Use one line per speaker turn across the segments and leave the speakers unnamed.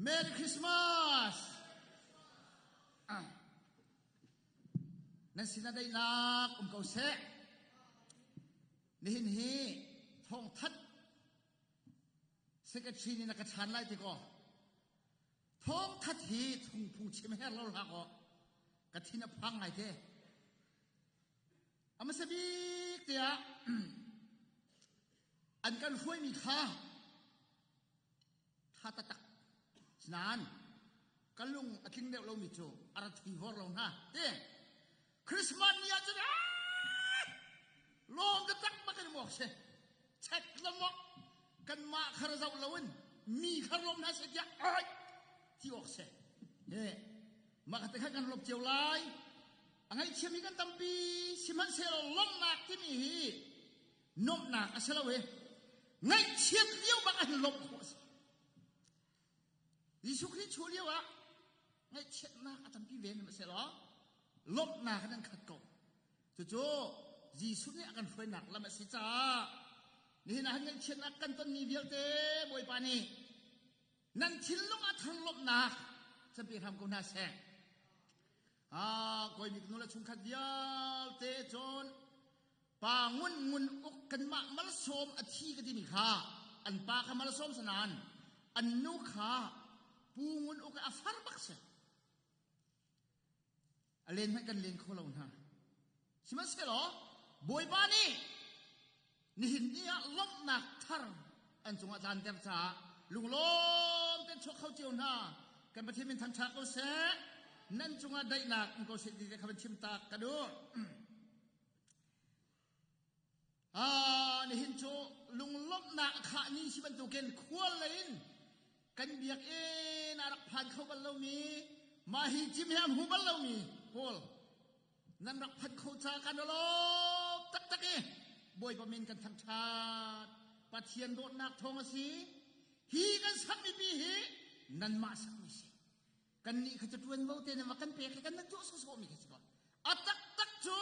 Merry Christmas! Nan sin ah daihnak um ko seh. Nihin hi thawngthat secretary nih na ka chan lai ti kaw thawngthat hi thungphung chim her lo hlah kaw ka thin a phang ngai te. A hmasa bik tiah an kan hruaimi kha Tha taktak. Sinain ka lung a tling deuh lomi cu a ra thui vor lo hna. Ti Christmas ni ah cun lawm taktak bak in muak si. Check lamok kanmah khar zoh loin mi khar lawm hna seh tiah ai ti awk si. He mah kha te khan kan lawp cio lai. A ngaihchiami kan tampi sihmanhsehlaw lawmhnak timi hi Nuamhnak a si lo i ngaihchiat lio bak ah hin lawmh khawh a si. Jesuh Khrih chuah lio ah ngaihchiatnak a tampi ve sihmanhsehlaw lawmhnak in an khat ko. Cucu Jesuh nih a kan hruainak lam a si caah nihin ah hin ngaihchiatnak kan tonmi vialte Bawipa nih nan thinlung ah thar lawmhnak can pe hram ko hna seh. Ah, kawimik nu le chungkhat vialte cun Pa Ngun Ngun Uk kanmah malsawm a thi ka timi kha an pa kha malsawm sanan an nu kha Pu Ngun Uk a far bak si. A len hmanh kan len kho lo hna. Sihmanhsehlaw Bawipa nih nihin ni ah lawmhnak thar an cungah tlanter caah lunglawm ten chuak kho cio hna kan Pathian min thangṭhat ko seh nan cungah daihnak um ko seh ti te kha van chim tak ka duh. Nihin cu lunglawmhnak a khah ni si bantukin khual lei in kan biakinn a rak phan kho bal lomi mah hi cim he a hmu bal lomi pawl nan rak phanh kho ca kan lawm taktak i Bawipa min kan thangṭhat Pathian dawtnak thawng a si hi kan sakmi pi hi nanmah sakmi si Kannih kha cu ṭuanvo te na va kan pek i kan nan tuah sawsawhmi kha si ko. A taktak cu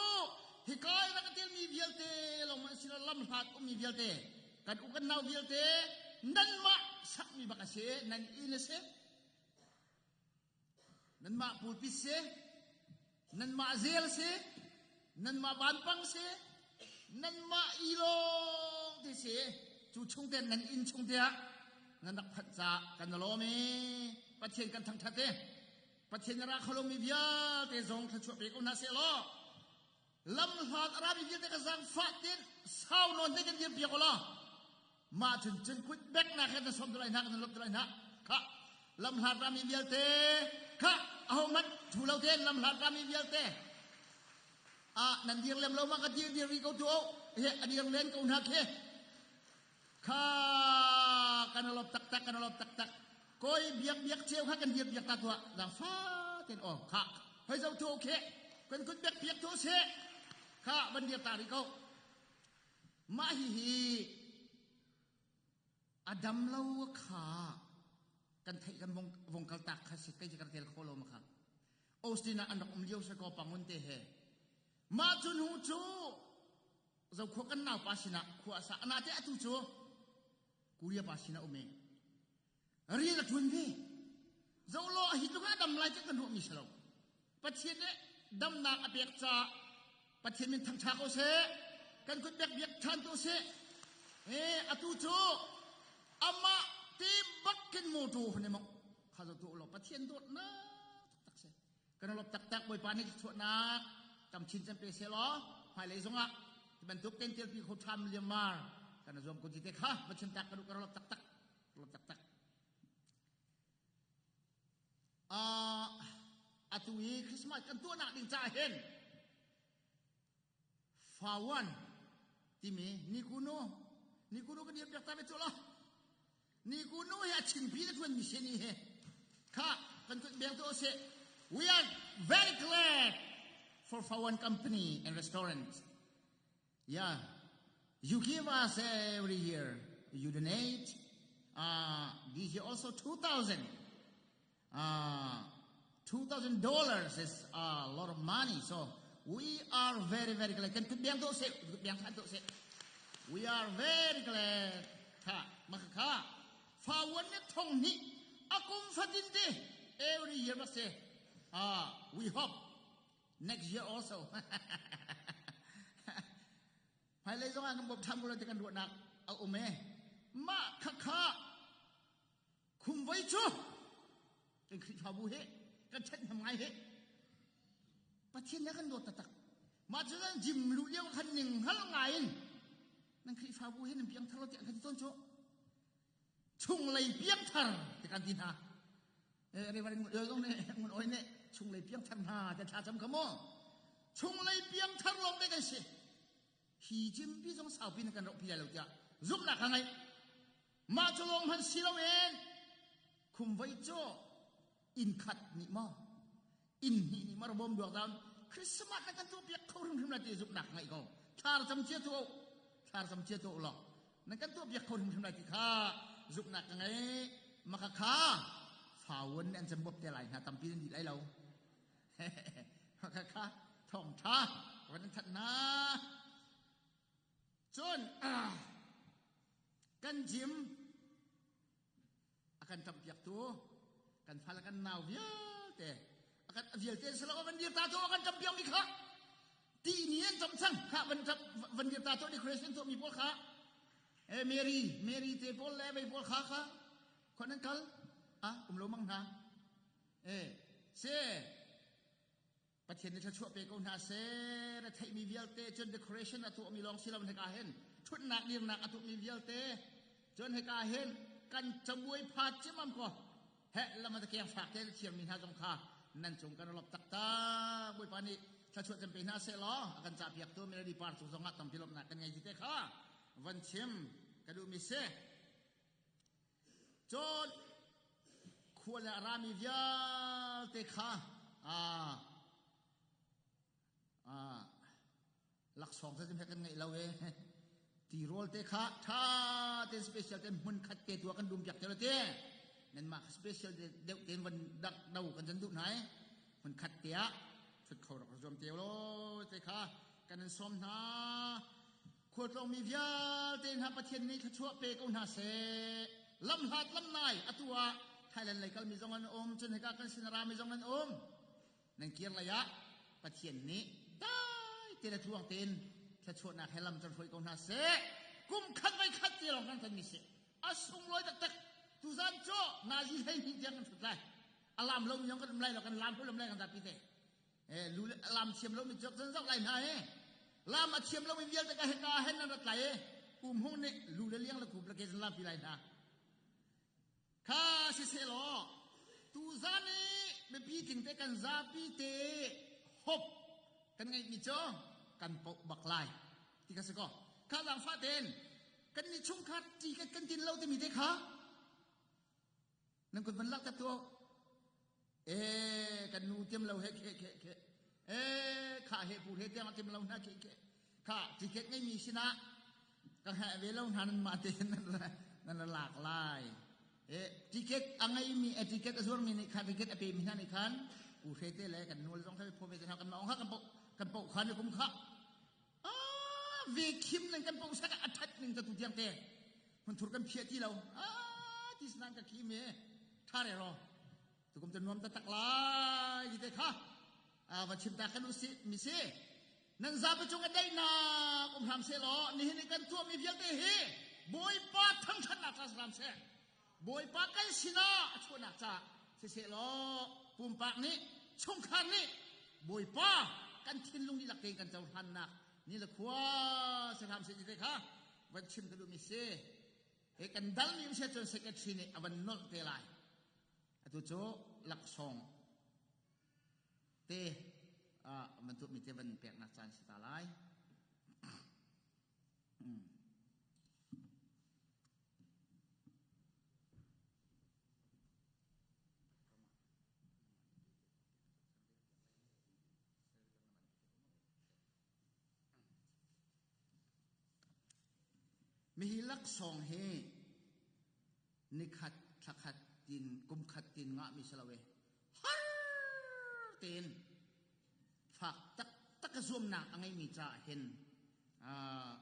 hika i rak a telmi vialte lawng an si lo lamhlat ummi vialte kan u kan nau vialte nanmah sakmi bak a si nan inn a si nanmah pulpit si nanmah zel si nanmah vanpang si nanmah i lawng ti si cu chung te nan inn chung te ah nan rak phanh caah kan lawm i Pathian kan thangṭhat i Pathian na ra kho lomi vialte zong thluachuah pe ko hna seh law lam hlat a rami vialte ka zaangfah tin sau nawn te kan dir piak law mah cun cun kut bek nak he na som tu lai hna kan lop tu lai hna kha lam hlat rami vialte kha aho hmanh thu lo tein lam hlat rami vialte ah nan dir lem lo ma ka dir dir ri ko tu he a dir len ko hna khe kha kan lop taktak kan lop taktak koi biak biak cheu kha kan dir biak ta tua dang fa ten o kha hoi zo tu khe kan kut biak biak tu se kha ban dir ta ri ko Mah hihi a dam lo kha kan theih kan vong kal tak kha si kei kan tel kho lo ma kha Austin ah an rak um lio se ko pangun te he mah cu nu cu zokhua kan nau pa sinah khua sa ana te atu cu Korea pa sinah um e rian a ṭuan ve zolo a hi tluk ah dam lai kan ruahmi si lo Pathian nih damnak a pek caah Pathian min thangṭha ko seh kan kut bek biak ṭhan ko seh e atu cu amah te bak kin motor hone mong kha zo tu lo Pathian dawtnak taktak se kan lop taktak Bawipa nih chuahnak tam chin chan pe se law hmailei zongah ti bantuk ten telpi kho ṭham liamar kan zuam ko ti te kha Pathian tak kan lop taktak lop taktak Atu hi Christmas kan tuahnak ding caah hin Fawan timi Nikunu Nikunu kan dir piak ta ve cu lo Nikunu hi a chinpi na tuan mi si ni hi kha kan kut beng tu si we are very glad for Fawan company and restaurant Yeah, you give us every year. You donate. This year also 2,000. $2,000 is a lot of money. So we are very, very glad. Kan biang to se, biang than to se. We are very glad. Kha, maka kha. Fa wan ne thong ni. A kum fatin te every year must say ah we hope next year also. Hmailei zong ah kan bawm ṭhan ko lai ti kan ruahnak a um e. Mah khakha khumvoi cu kan Khrihfabu he kan ṭhathnem ngai he Pathian he kan dawt taktak. Mah cu nan jim luh lio khan ning hngal ngai in nan Khrihfabu he nan piangthar lo tiah kan ti tawn cu. Chunglei piangthar ti kan ti hna. Eh Reverend Ngun Oi zong nih Ngun Oi nih chunglei piangthar hna te thla cam kha mu. Chunglei piangthar lawng te kan si. Hi cimpi zong saupi na kan rohpi lai lo tiah zumhnak ka ngeih. Mah cu lawng hmanh si loin khumvei cu inn khat nih maw inn hnih nih maw bawm duak down Christmas na kan tuahpiak kho hrimhrim lai ti zumhnak ngeih ko. Thlar cam cia tu thlar cam cia tu law na kan tuahpiak kho hrimhrim lai ti kha zumhnak ka ngei. Maka kha fawun an cam bop te lai hna tampi nan dih lai lo. Maka kha thawng tha van in that na. Cun kan gym a kan ṭampiaktu kan fal kan nau vialte a kan vialte silo van dir ta tu a kan ṭampiak mi kha ti ni an ṭam cang kha van ṭap van dir ta tu decoration tu mi pawl kha e Mary Mary te pawl le vei pawl kha kha khon an kal a um lo mang hna e se Pathian nih thluachuah pe ko hna seh. Na theihmi vialte cun decoration a tuahmi lawng si lo hika hin ṭhutnak dirnak a tuahmi vialte cun hika hin kan cabuai pha cimam ko he lama te keng fak te thiammi hna zong kha nan cung kan lop taktak Bawipa nih thluachuah cem pe hna seh law a kan cahpiaktu Melody Par cung zongah tampi lawmhnak kan ngei ti te kha van chim ka duhmi si. Cun khua le a rami vialte kha laksawng cu kan ngeih lo e. Tirawl te kha ṭha tein special tein hmun khat te tu ah kan dum piak te lo te. Nanmah special deuh tein van dak do kan can duh hna i hmun khat te ah thut kho rak zuam te law te kha kan in sawm hna. Khualtlawngmi vialte hna Pathian nih thluachuah pe ko hna seh. Lamhlat lamnai atu ah Thailand lei kalmi zong an um, cun hika kan sin a rami zong an um. Nan kir lei ah Pathian nih dai te le tluang tein thluachuahnak he lam kan hruai ko hna seh. Kum khat voi khat te lawng kan tonmi si. A sunglawi taktak. Tuzan cu nazi 12 tiang kan thut lai. A lam lo mi zong kan um lai lo, kan lam lam lai kan zapi te. Eh, lu lam thiam lo mi cuk cun zoh lai hna he. Lam a thiam lo mi vialte ka heka hen nan rat lai e. Um hung nih lu le liang le kup le ke zan lam pi lai hna. Kha si se law tu zan i mipi tling te kan zapi te hop kan ngeih mi cu kan poh bak lai ti ka si ko. Kha zaangfah ten kan ni chungkhat ti kan kan tin lo timi te kha Nan kut van lak tu eh kan nu tiam lo he khe khe khe eh kha he pu he tiang tiam lo hna khe khe kha ticket ngei mi sinah ka he ve lo hna nan ma te nan nan lak lai eh ticket a ngei mi a ticket a zuar mi nih kha ticket a pe mi hna nih khan u hre te le kan nul zong kha pho ve te hna kan ma ong kha kan po kan po khan kum kha Ah, ve khim nan kan po sak a that ning ta tu tiang te hun thur kan phiah ti lo ah ti sinan ka khim e tha re ro tukum te nuam ta tak lai ti te kha a va chim ta kan usi mi si nan zapi cung a daihnak um hram se law nihin i kan tuahmi vialte hi Bawipa thangthatnak ca si hram seh Bawipa kan sinah a chuahnak ca siseh law pumpak nih chungkhar nih Bawipa kan thinlung dihlak tein kan cohlannak ni le khua si hram seh ti te kha van chim ka duhmi si. He kan dalmi um si cun secretary nih a van nolh te lai. Atu cu laksawng te van tuahmi te van peknak caan si ta lai. Mihi laksawng hi nikhat thlakhat tin kumkhat tin ngahmi si lo e har tein fak taktak a zuamnak a ngeimi caah hin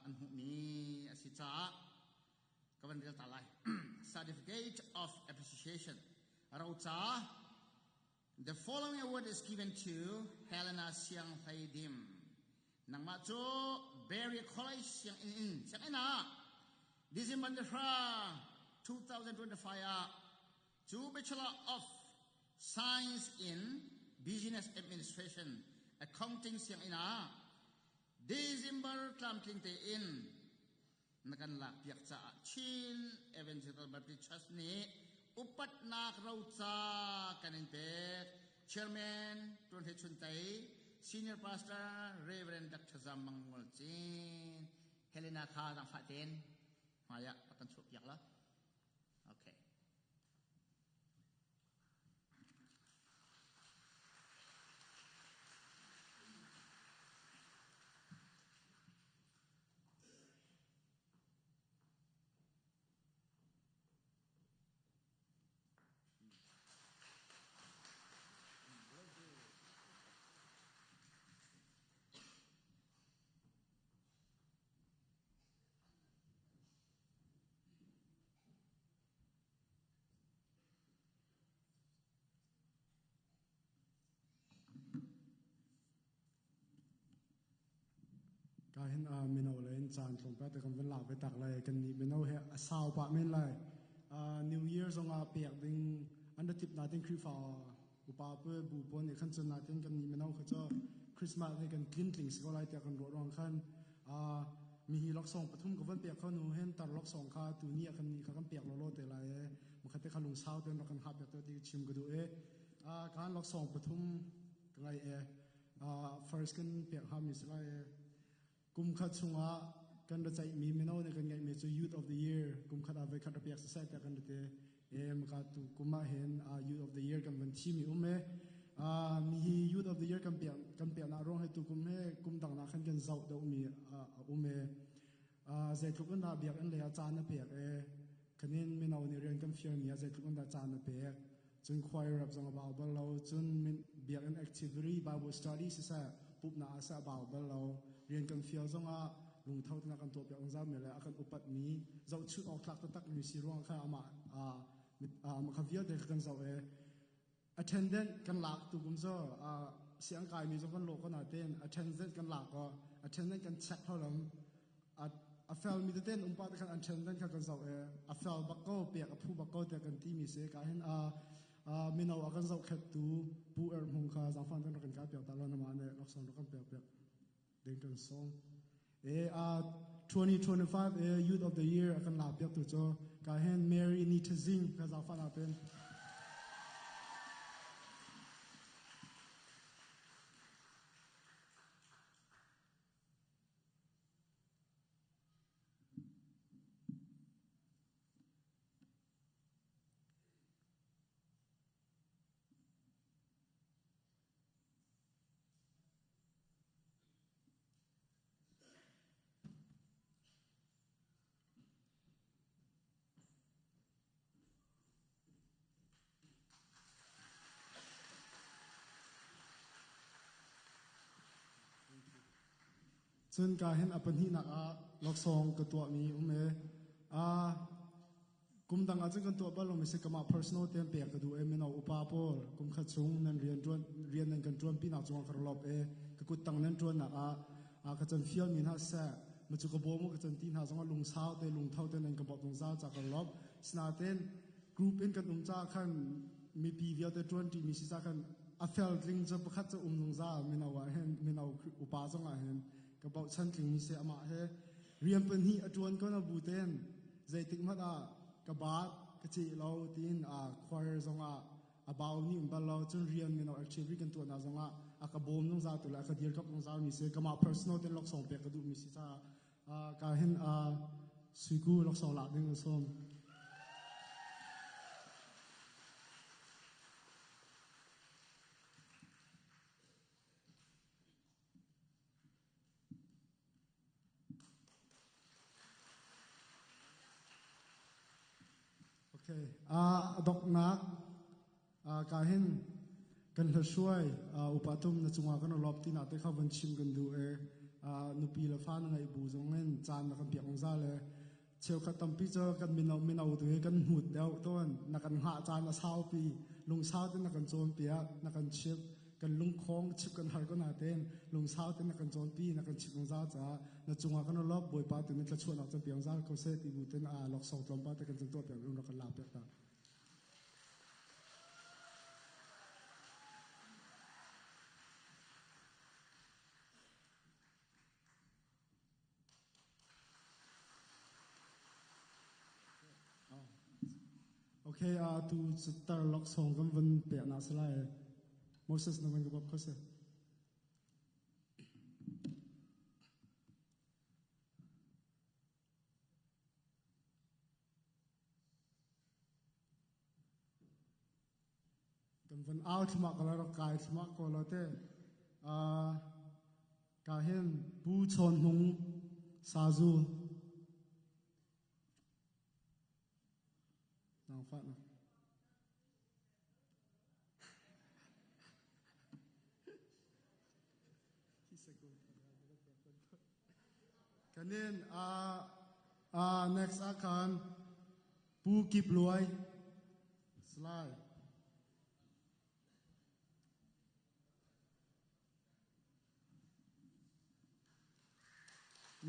an hmuhmi a si caah ka van rel ta lai. Certificate of Appreciation. Roca The following award is given to Helena Siang Hlei Dim. Nangmah cu Barry College sianginn in sianginn ah December ni hra 2025 ah cu Bachelor of Science in Business Administration Accounting sianginn ah December tlamtling tein na kan lakpiak caah Chin Evangelical Baptist Church nih upatnak roca kan in pek. Chairman Tuan Hlei Chun Tei, Senior Pastor Reverend Dr. Zam Mang Ngol Cin, Helena kha zangfah ten hmai ah rak kan chuahpiak la. Okay.
Ka hin a mino le in caan tlawmpal te kan van lak ve tak lai kan nih mino he a sau pah men lai. New Year zongah pek ding an ra tip na tin Khrihfa upa pe bu pawl nih khan cun natin kan nih mino kha cu Christmas he kan tlin tling si ko lai tiah kan ruah ruang khan mi hi laksawng pathum ka van pek kho nu hen tar laksawng kha tu ni ah kan nih kha kan pek lawlaw te lai e makhat te kha lungsau ten rak kan hah piak te ti chim ka duh e kan laksawng pathum ka ngai e first kan pek ha mi si lai e kum khat chungah kan ra ceihmi mino nih kan ngeihmi cu Youth of the Year kum khat ah voikhat ra pek siseh tiah kan ra ti. E maka tu kum ah hin Youth of the Year kan van thimi um e. Mi hi Youth of the Year kan pek kan pek nak ruang he tu kum he kum dang nak khan kan zoh deuh mi a um e. Zeitluk in dah biakinn lei ah caan a pek e. Kanin mino nih rian kan fial mi ah zeitluk in dah caan a pek. Cun choir rap zong a bau bal lo. Cun biakinn activity Bible study siseh pumhnak ah seh a bau bal lo. Rian kan fial zongah lungtho tein a kan tuahpiak zungzal mi le a kan upatmi zohchunh awk tlak taktak mi si ruang kha amah amah kha vialte kha kan zoh i attendant kan lak tu kum cu siang kai mi zong kan lawh ko nain attendant kan lak ko attendant kan check hlo lam a fel mi tete an um pah te khan an ṭhen kha kan zoh i a fel bak ko pek a phu bak ko tiah kan ti mi si ka hin a mino a kan zohkhettu pu er hmung kha zaangfang kan rak kan kai piak ta lo nama ne laksawng rak kan pek piak ding kan song e a 2025 e youth of the year a kan lak piak tu cu ka hin Mary Ni Thazing ka zaangfang na pen Cun ka hin a pahnihnak ah laksawng ka tuahmi um e. Kum dang ah cun kan tuah bal lomi si kamah personal tein pek ka duh e mino upa pawl kum khat chung nan rian ṭuan rian nan kan ṭuanpi nak cungah ka lawp e ka kuttang nan ṭuannak ah ka can fialmi hna seh macu ka bawm ka can ti hna zongah lungsau te lungtho te nan ka bawmh zungzal ca ka lawp sinain group in kan um caah khan mipi vialte ṭuan ṭimi si ca khan a fel tling cu pakhat cu um zungzal mino ah hin mino upa zong ah hin ka bochan tlingmi si amah he rian pahnih a ṭuan ko na bu ten zeitik hmanh ah ka baat ka ceh lo tiin a choir zongah a bau ni um bal lo cun rian mino activity kan tuahnak zongah a ka bawm zungzal tu le a ka dirkamh zungzal mi si kamah personal ten laksawng pek ka duh mi si caah ka hin suiku laksawng lak ding sawm Okay. A donghnak ka hin kan hlahruai upa tum na cungah kan lawp ti na te kha van chim kan duh e nupi le fa na ngeih bu zong in caan na kan piak zungzal e. Cheukhat tampi cu kan mino mino tu hi kan hmut deuh tawn. Na kan hngah caan a saupi. Lungsau tein na kan cawnpiak, na kan chimh. Kan lungkhong chip kan har ko natein lungsau tein na kan cawnpi, na kan chimh zungzal caah na cungah kan i lawm. Bawipa tu nih thluachuahnak can piak zungzal ko seh ti bu tein aa laksawng tlawmpal te kan cun tuah piak in rak kan lak piak ta. Okay, tu tar laksawng kan van pek na si lai. Moses na van ka bap kho si. Kan van au thluahmah ko la rak kai thluahmah ko la te. Ka hin Pu Chawn Hmung Sazu nang fa na. Kanin next ah khan Pu Kip Luai Salai.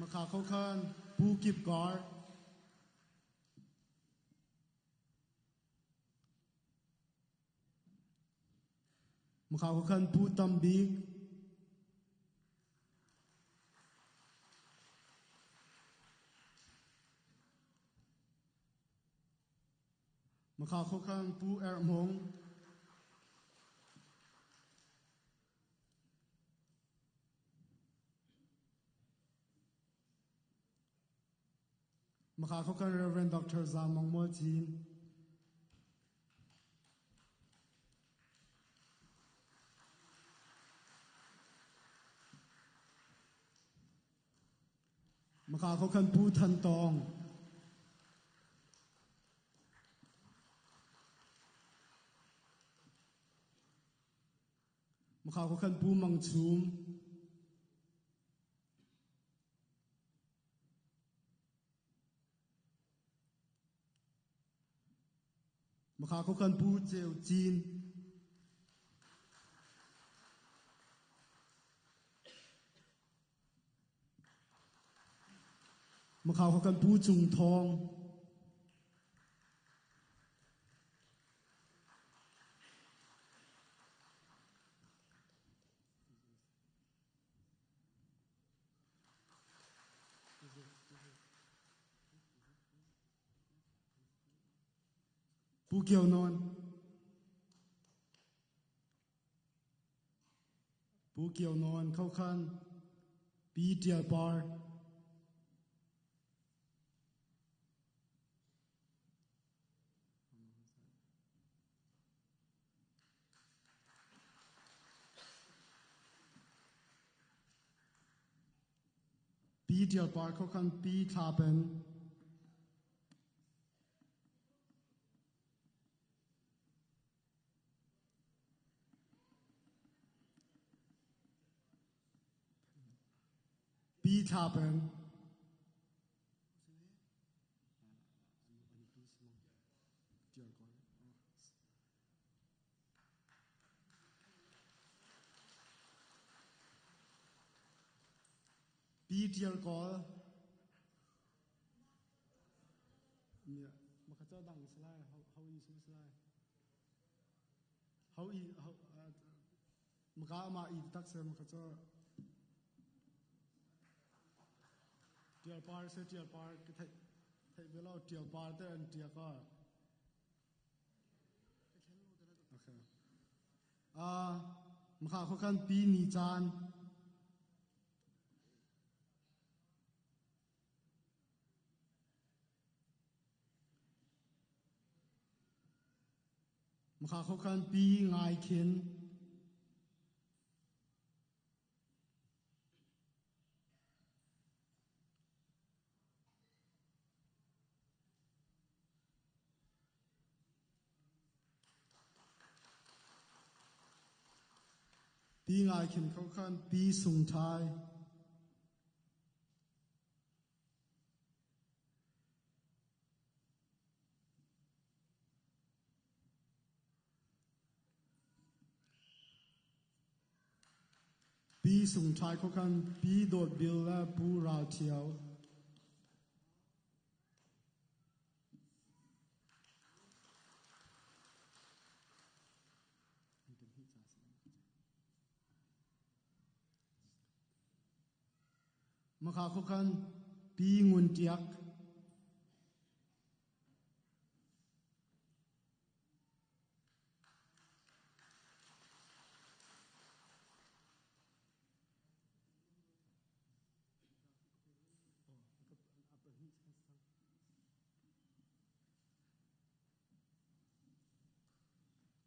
Makha kho khan Pu Kip Gar. Makha kho khan Pu Tam Bik. Makha kho khan Pu Er Hmung. Makha kho kan Reverend Dr. Za Mong Mual Cin. Maka kho kan Pu Than Tawng. Maka kho kan Pu Mang Chum. Maka kho kan Pu Ceu Cin. Makhau kha kan Pu Cung Thawng. Pu Kio Nawn. Pu Kio Nawn Khokhan Pi Ṭial Par Pi Ṭial Par Khokhan Pi Thla Pen Pi Thla Peng. Pi Ṭial Kawl. Maka dang salai ho i su salai. Ho i ho maka ama i tak se maka cho tial par se tial par ki thai thai belo tial par te an tia ka. Okay. Maka kho kan pi ni chan Maka khokhan pi ngai khin. Pi ngai khin khokhan pi sung thai. Pi Sung Ṭhai Khuakhan, Pi Dawt Bil le Pu Ral Ṭhio. Makha khuakhan Pi Ngun Ṭiak.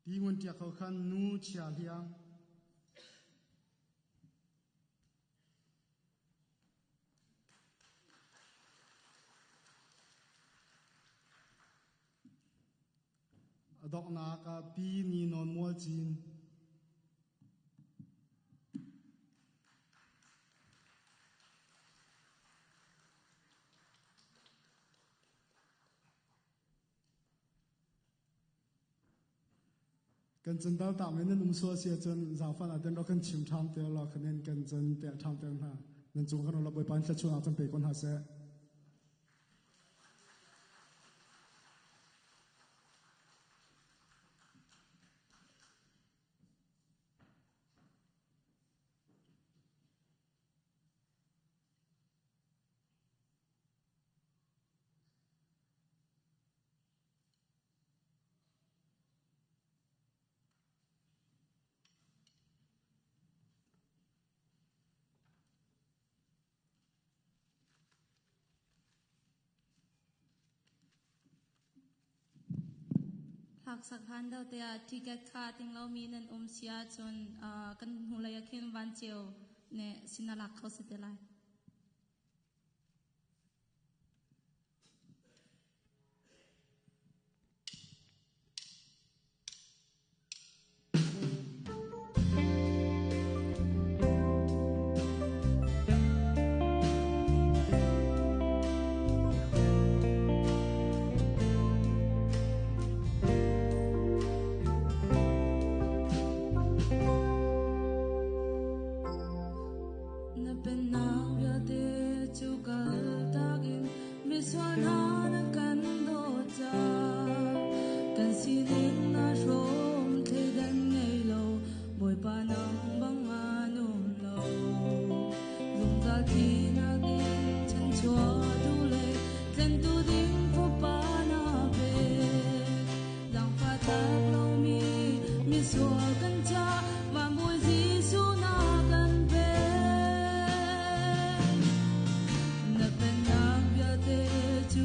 Pi Ngun Ṭiak ho khan Nu Chia Hliang. A donghnak ah Pi Ni Nawn Mual Cin. Kan cun dal tak men nan um sual si ahcun zaangfah ah ten rak kan chim ṭham te law khanen kan cun pek ṭham te hna. Nan cung kan la Bawipa in thluachuahnak cun pe ko hna seh.
Hlaksak hlan deuh te ah ticket kha a ting lomi nan um si ahcun kan hnulei ah khin van ceu nih sin a lak kho si te lai. Na pennak vialte cu kaltak in misual hna na kan dawt cang. Kan sining na hrawm thleidan ngei lo, Bawipa nang bang an um lo. Zungzal thihnak in chanchuahtu le tlentu ding Fapa na pek. Zaangfah tlak lomi misual kan ca Van Bawi Jesuh na kan pek. Na pennak vialte cu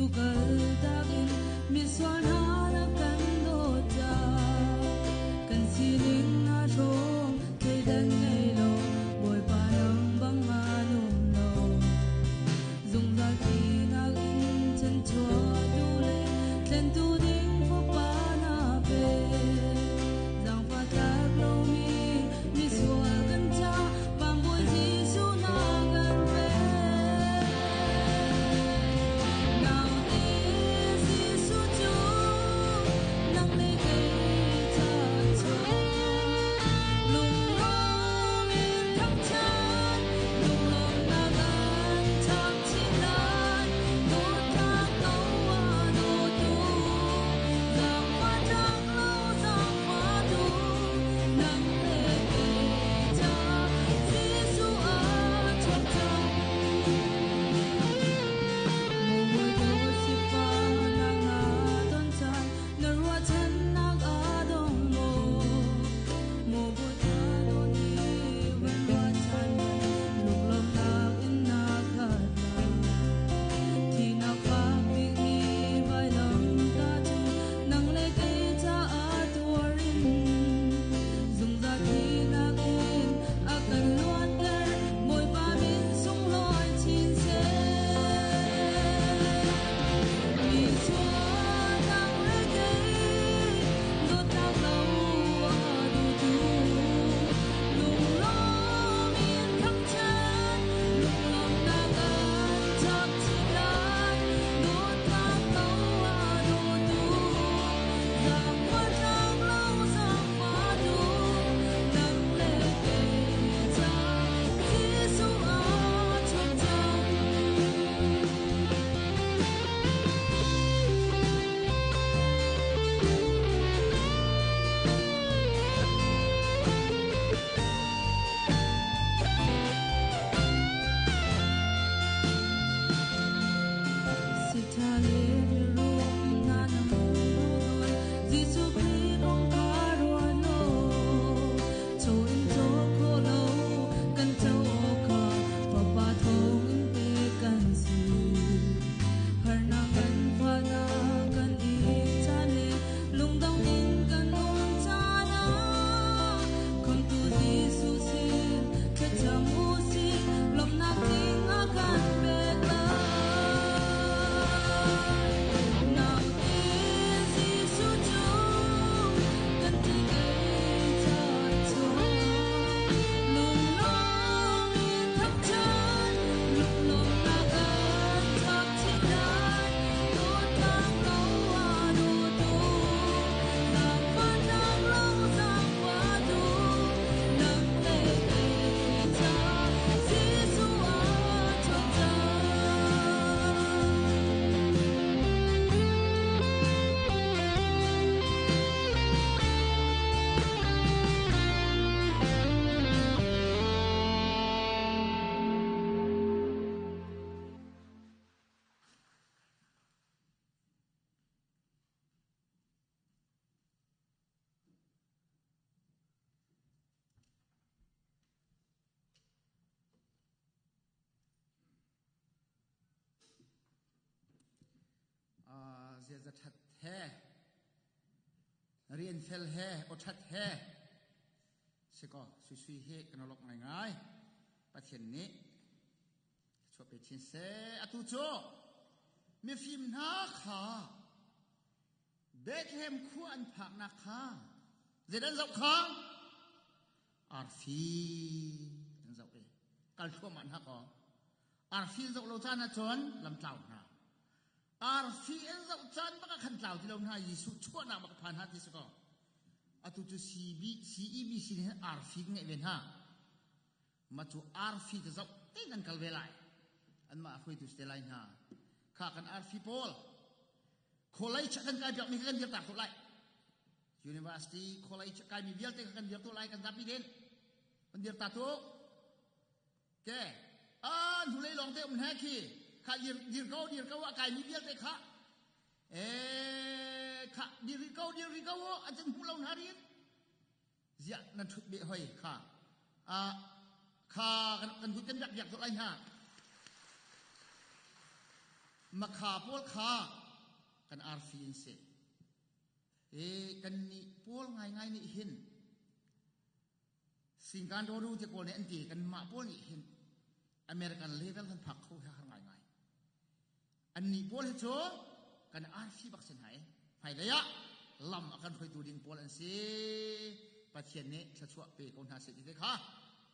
Ziaza ṭhat he, rian fel he, aw ṭhat he, si kaw Sui Sui hi kan lawmh ngaingai. Pathian nih chuah pe chin seh. Atu cu mifim hna kha Bethlehem khua an phaknak kha zeidah an zoh kha? Arfi an zoh i kal thluahmah hna kaw arfi an zoh lo caan ahcun lam tlau hna. Arfi an zoh caan bak ah khan tlau ti lo hna Jesuh chuahnak bak phan hna ti si kaw atu cu CB, CEBC nih hin arfi kan ngeih ve hna. Ma cu arfi cu zoh tein an kal ve lai. Anmah hruaitu si te lai hna. Kha kan arfi pawl college kan kai piak mi kha kan dir tak lai. University college kai mi vialte kha kan dir tu lai kan zapi den. Kan dir ta tu. Ke a hnulei lawng te um he khi kha dir dir ko dir ko a kai mi vialte kha e kha dir ko dir ko an cun hmu lo hna rin ziah nan ṭhut beh hoi kha kha kan kan kan rak biak lai hna makha pawl kha kan arfi in si e kan nih pawl ngaingai nih hin singkan roru te kawl nih an ti kan mah pawl nih hin American level kan phak kho he har ngaingai Annih pawl hi cu kan arfi bak si hna i hmailei ah lam a kan hruaitu ding pawl an si. Pathian nih thluachuah pe ko hna seh ti te kha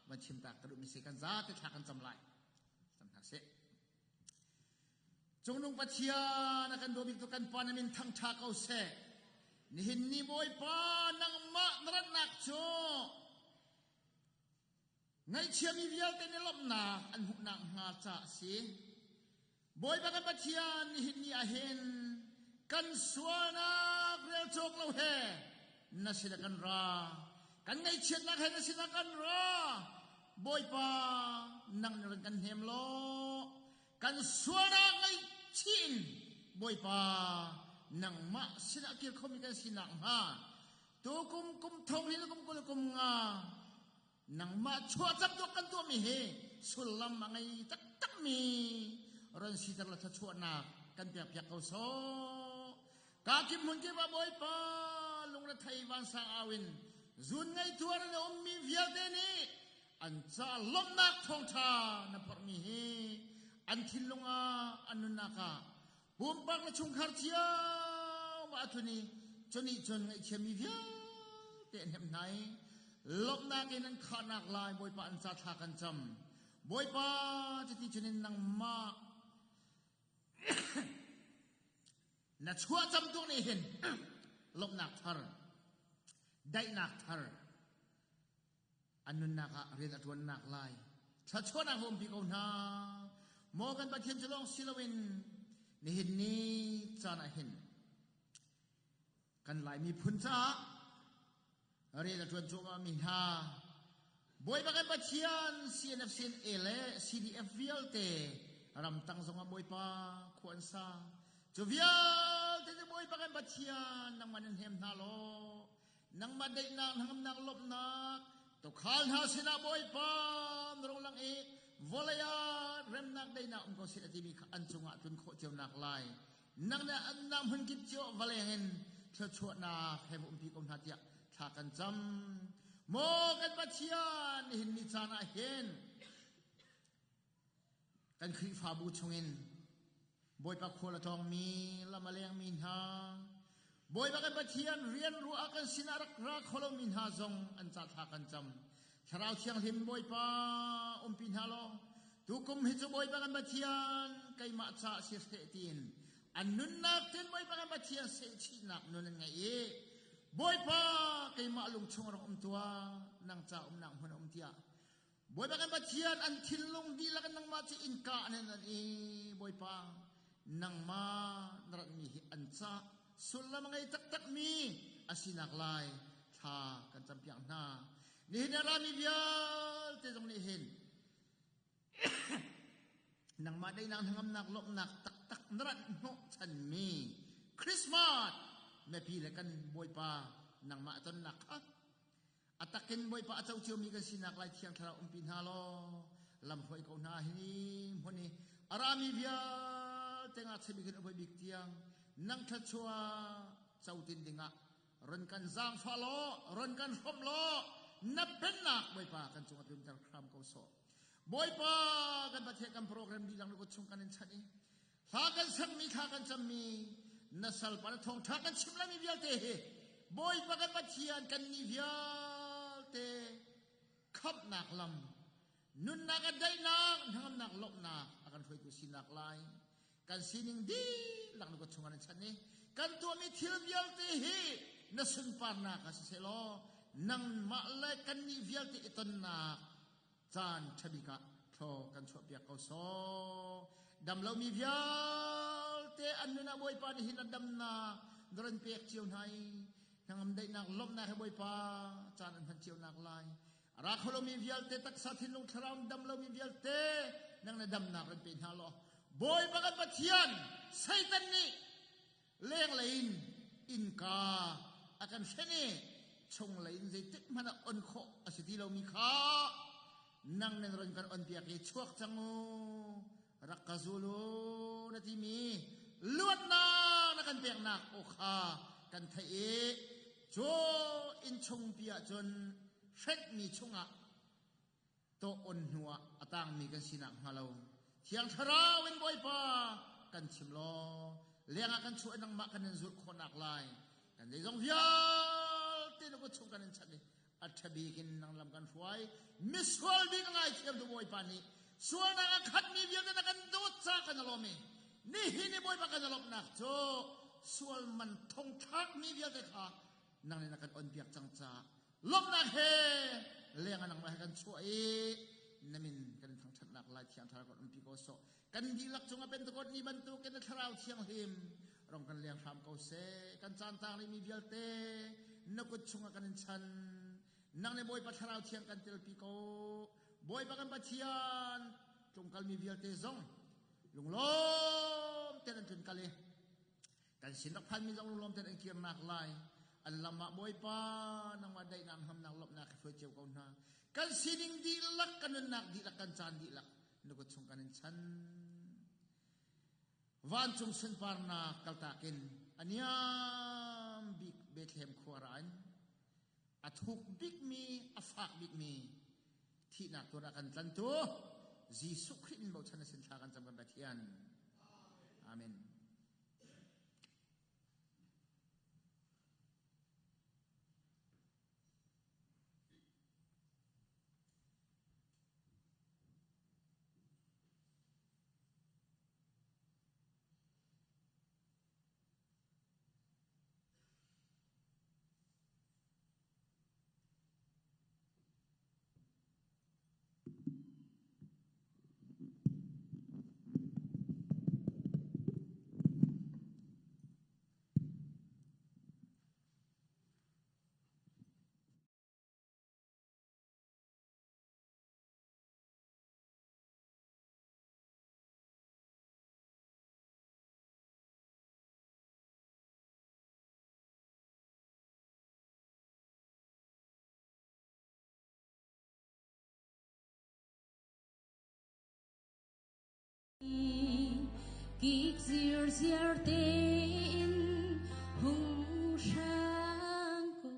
van chim ta ka duhmi si kan zate thla kan cam lai. Cam hna seh. Cungnung Pathian a kan dawbik tu kan pa na min thangṭha ko seh. Nihin ni Bawipa nangmah na ratnak cu Ngaihchiami vialte nih lawmhnak an hmuhnak hnga ca a si. Bawipa kan Pathian nihin ni ah hin kan sualnak rel cawk lo he na sinah kan ra. Kan ngaihchiatnak he na sinah kan ra. Bawipa nang nih ran kan hnem law kan sualnak ngaihchih in Bawipa nangmah sinah kir khomi kan sinak hnga Tukum kum thong hin kum kul kum nga nangmah chuahcam tuak kan tuahmi hi sullam a ngei taktakmi ron siter la thluachuahnak kan pekpiak ko sawh. Ka kim hmun kip ah Bawipa lungrethei vansang au in zun ngei tuar in a ummi vialte nih an ca lawmhnak thawngṭha na phorhmi hi an thinlung ah an nunnak ah Pumpak le chungkhar cio ah a tlun i cunih cun ngaihthiammi vialte an hnemh hna i lawmhnak in an khahnak lai Bawipa an ca thla kan cam. Bawipa cuti cun in nangmah na chuah cam tuk nih hin lawmhnak thar, daihnak thar, an nunnak ah rian a ṭuannak lai thluachuahnak umpi ko hna. Maw kan Pathian cu lawng si loin nihin ni caan ah hin kan Lai miphun caah rian a ṭuan cuahmah mi hna Bawipa kan Pathian CNF CNA le CDF vialte ramtang zongah Bawipa khua an sa cu vialte cu Bawipa kan Pathian nangmah nan hnem hna law Nangmah daihnak hnangamnak lawmhnak tuukhal hna sinah Bawipa na rung lang i vawlei ah remnak daihnak um ko seh a timi kha an cungah tlun khawh cionak lai. Nang nih an nak hmun kip cio va leng in thluachuahnak he va umpi ko hna tiah thla kan cam. Maw kan Pathian, nihin ni caan ah hin Kan Khrihfabu chungin Bawipa khual a tlawngmi, lam a lengmi hna, Bawipa kan Pathian rian ruah ah kan sinah rak ra kho lomi hna zong an ca thla kan cam. Thlarau Thianghlim Bawipa umpi hna law, tukum hi cu Bawipa kan Pathian keimah ca si hreh tiin an nunnak tin Bawipa kan Pathian sehchihnak nun an ngeih i Bawipa keimah lungchung rak um tuah, nang ca umnak hmun a um tiah Bawipa kan Pathian an thinlung dihlak in nangmah cu innka an an i Bawipa nangmah na ratmi hi an ca sullam a ngei taktakmi a sinak lai thla kan campiak hna. Nihin a rami vialte zong nih hin nangmah daihnak hnangamnak lawmhnak taktak na rat hnawh chanmi Christmas mipi le kan Bawipa nangmah tonnak kha A takin Bawipa a co ciomi kan sinak lai Thiang Thlarau umpi hna law lam hruai ko hna hi hmun i a rami vialte ngakchia bik in a bik tiang. Nang thluachuah co tin dingah ron kan zaangfah law, ron kan hrawmh law, na pennak Bawipa kan cungah tlunter hram ko sawh. Bawipa kan Pathian kan program dihlak na kut chung kan in chanh i hla kan sakmi thla kan cammi na salpa na thawngṭha kan chim lami vialte hi Bawipa kan Pathian kan nih vialte khamhnak lam nunnak a daihnak hnangamnak lawmhnak a kan hruaitu sinak lai kan sining dihlak na kut chungah na chanh i kan tuahmi thil vialte hi na sunparnak ah siseh law nangmah le kannih vialte i tonnak caan ṭhabik ah thlaw kan chuahpiak ko sawh. Dam lomi vialte an nun ah Bawipa nih hin a damnak na ron pek cio hna i hnangam daihnak lawmhnak he Bawipa caan an hman cio nak lai. A ra kho lomi vialte taksa thinlung thlarau dam lomi vialte nang na damnak ron pe hna law Bawipa kan Pathian Satan nih lenglei in innka a kan hrenh i chunglei in zeitik hmanh ah on khawh a si ti lomi kha nang nan ron kan on piak i chuak cang u rak ka zul u na timi luatnak na kan peknak aw kha kan theih i cu inn chungpi ah cun hrenhmi chungah tawh on hnuah a tangmi kan sinak hnga lo Thiang Thlarau in Bawipa kan chim law lengah kan chuah nangmah kan in zulh khawhnak lai kan zeizong vialte na kut chung kan in chanh i a ṭhabik in nang lam kan hruai misual bik a ngaithiam tu Bawipa nih sualnak a khatmi vialte na kan dawt ca kan lawm i nihin i Bawipa kan lawmhnak cu sual man thong thlakmi vialte kha nang nih na kan onpiak cang caah lawmhnak he leng ah nangmah he kan chuah i na min kan thangṭhatnak lai thiang thlarau kan umpi ko sawh kan dihlak cungah Pentecost ni bantukin na thlarau thianghlim rong kan leng hram ko seh kan caan tang rihmi vialte na kut chungah kan in chan nang nih Bawipa thlarau thiang kan telpi ko Bawipa kan Pathian tlungkalmi vialte zong lunglawm tein an tlun kal i Kan sin rak phanmi zong lunglawm tein an kirnak lai. An lam ah Bawipa nangmah daihnak hamnak lawmhnak hi hruai cio ko hna. Kan sining dihlak, kan nunnak dihlak, kan caan dihlak na kut chung kan in chan. Vancung sunparnak kaltak in a niam bik Bethlehem khua ra in a thuk bikmi, a fak bikmi thihnak tuar ah kan tlantu Jesuh Khrih in bochan na sin thla kan cam kan Pathian. Amen.
Kik zirziar tein hung hrang ko.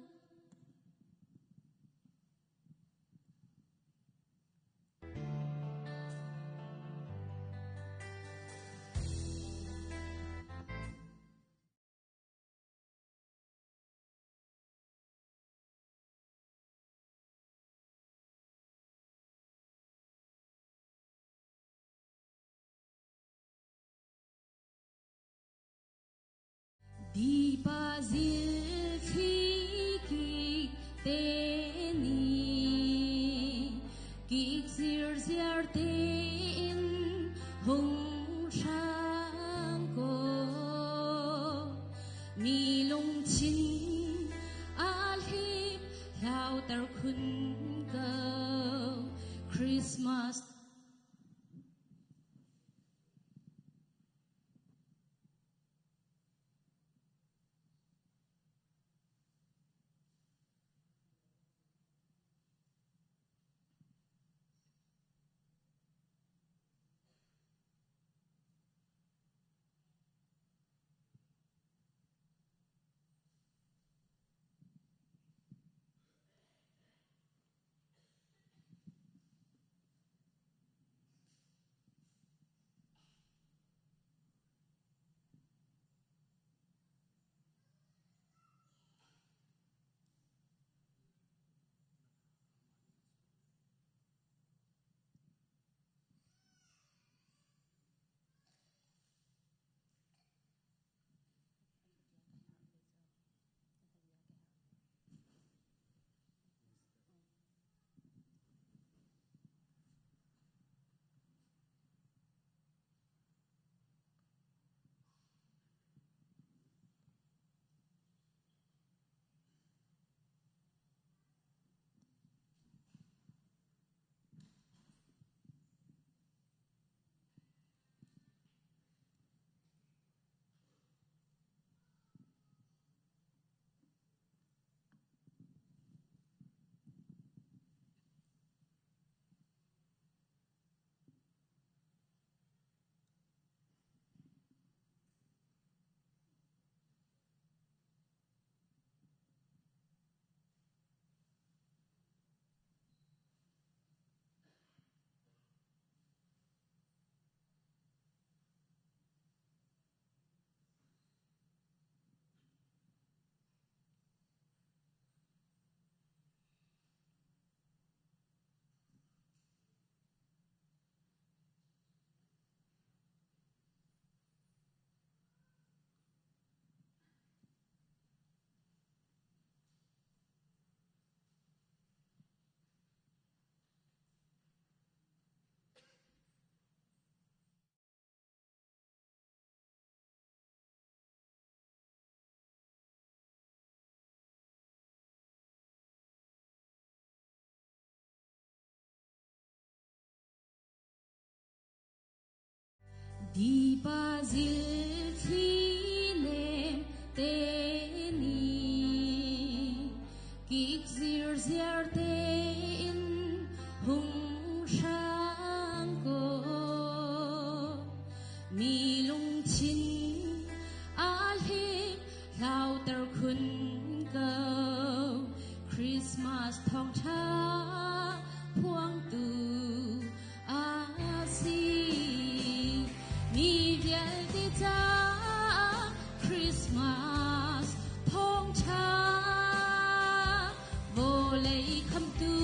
Dipa zil thli kik te ni kik zirziar tein hung hrang ko mi lungthin aa hlip hlauter khun ko Christmas. Tipa zil thli nem te nih kik zirziar tein hung hrang kaw mi lungthin aa hlip hlauter khun ko. Christmas thawngṭha phuangtu a si. Mi vialte caah Christmas thawngṭha vawlei khamtu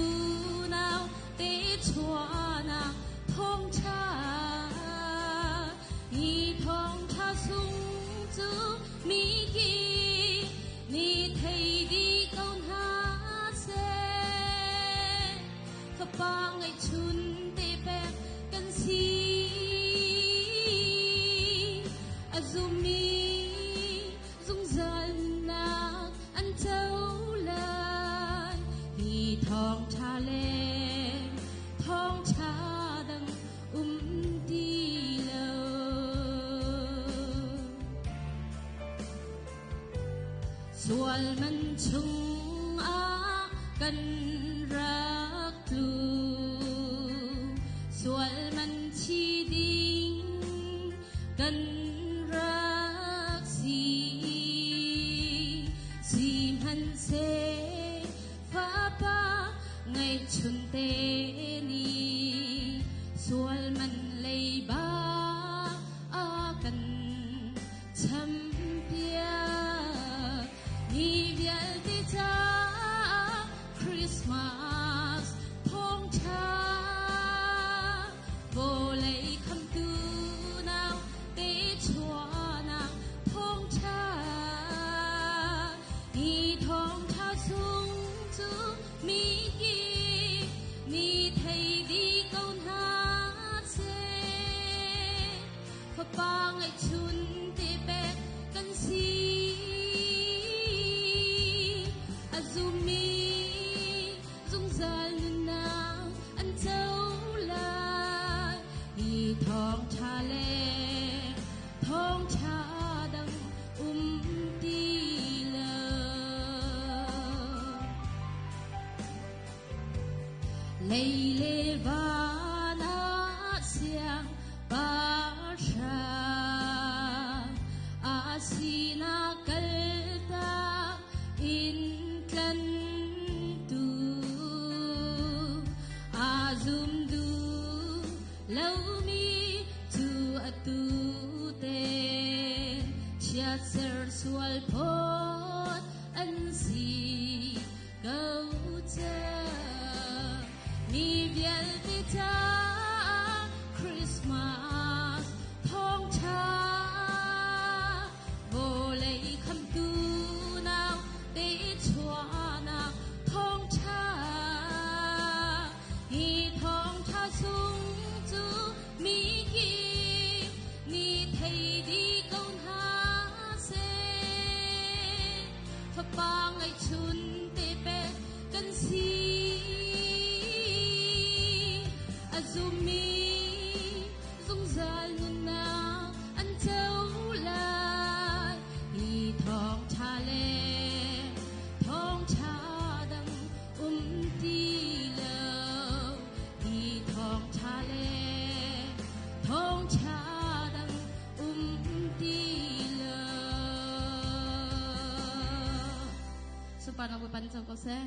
nau te chuahnak thawngṭha hi thawngṭha sung cu mi kip nih thei dih ko hna seh. Fapa ngeihchun te pek kan si. A zummi zungzal nunnak an co lai. Hi thawngṭha le thawngṭha dang um ti lo. Sual man chungah kan rak tlu. Sual man thi ding kan rak si. Sihmanhseh fapa ngeihchun te nih sual man leiba a kan champiak. Mi vialte caah Christmas thawngṭha vawlei khamtu nau te chuahnak thawngṭha hi thawngṭha sung cu mi kip nih thei dih ko hna seh. Fapa ngeihchun te pek kan si. A zummi zungzal nunnak an co lai. Hi thawngṭha le thawngṭha dang um ti lo. Lei le van ah siang pahrang a sinah kaltak in tlantu a zum duh lomi cu atu te chiatser sual phawt an si ko cang. Mi vialte caah Christmas thawngṭha vawlei khamtu nau te chuahnak thawngṭha hi thawngṭha sung cu mi kip nih thei dih ko hna seh. Fapa ngeihchun te pek kan si. A zummi zungzal nunnak an co lai. Hi thawngṭha le thawngṭha dang um ti lo. Hi thawngṭha le thawngṭha dang um ti lo. Supan aku pan ko seh.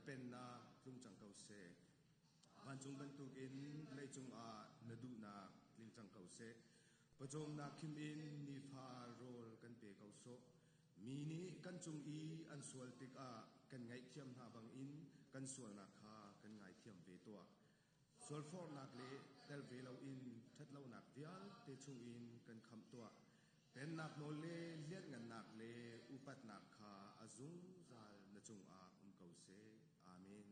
pennak tlung cang ko seh. Vancung bantukin leicung ah na duhnak tling cang ko seh. Pawcawmnak khim in nifa rawl kan pe ko sawh. Mi nih kan cung i an sual tikah kan ngaihthiam hna bangin kan sualnak kha kan ngaithiam ve tuah. Sualforhnak le tel ve loin ṭhatlonak vialte chungin kan khamh tuah. Pennak nawl le lianhngannak le upatnak kha a zungzal na cungah um ko seh. Amen.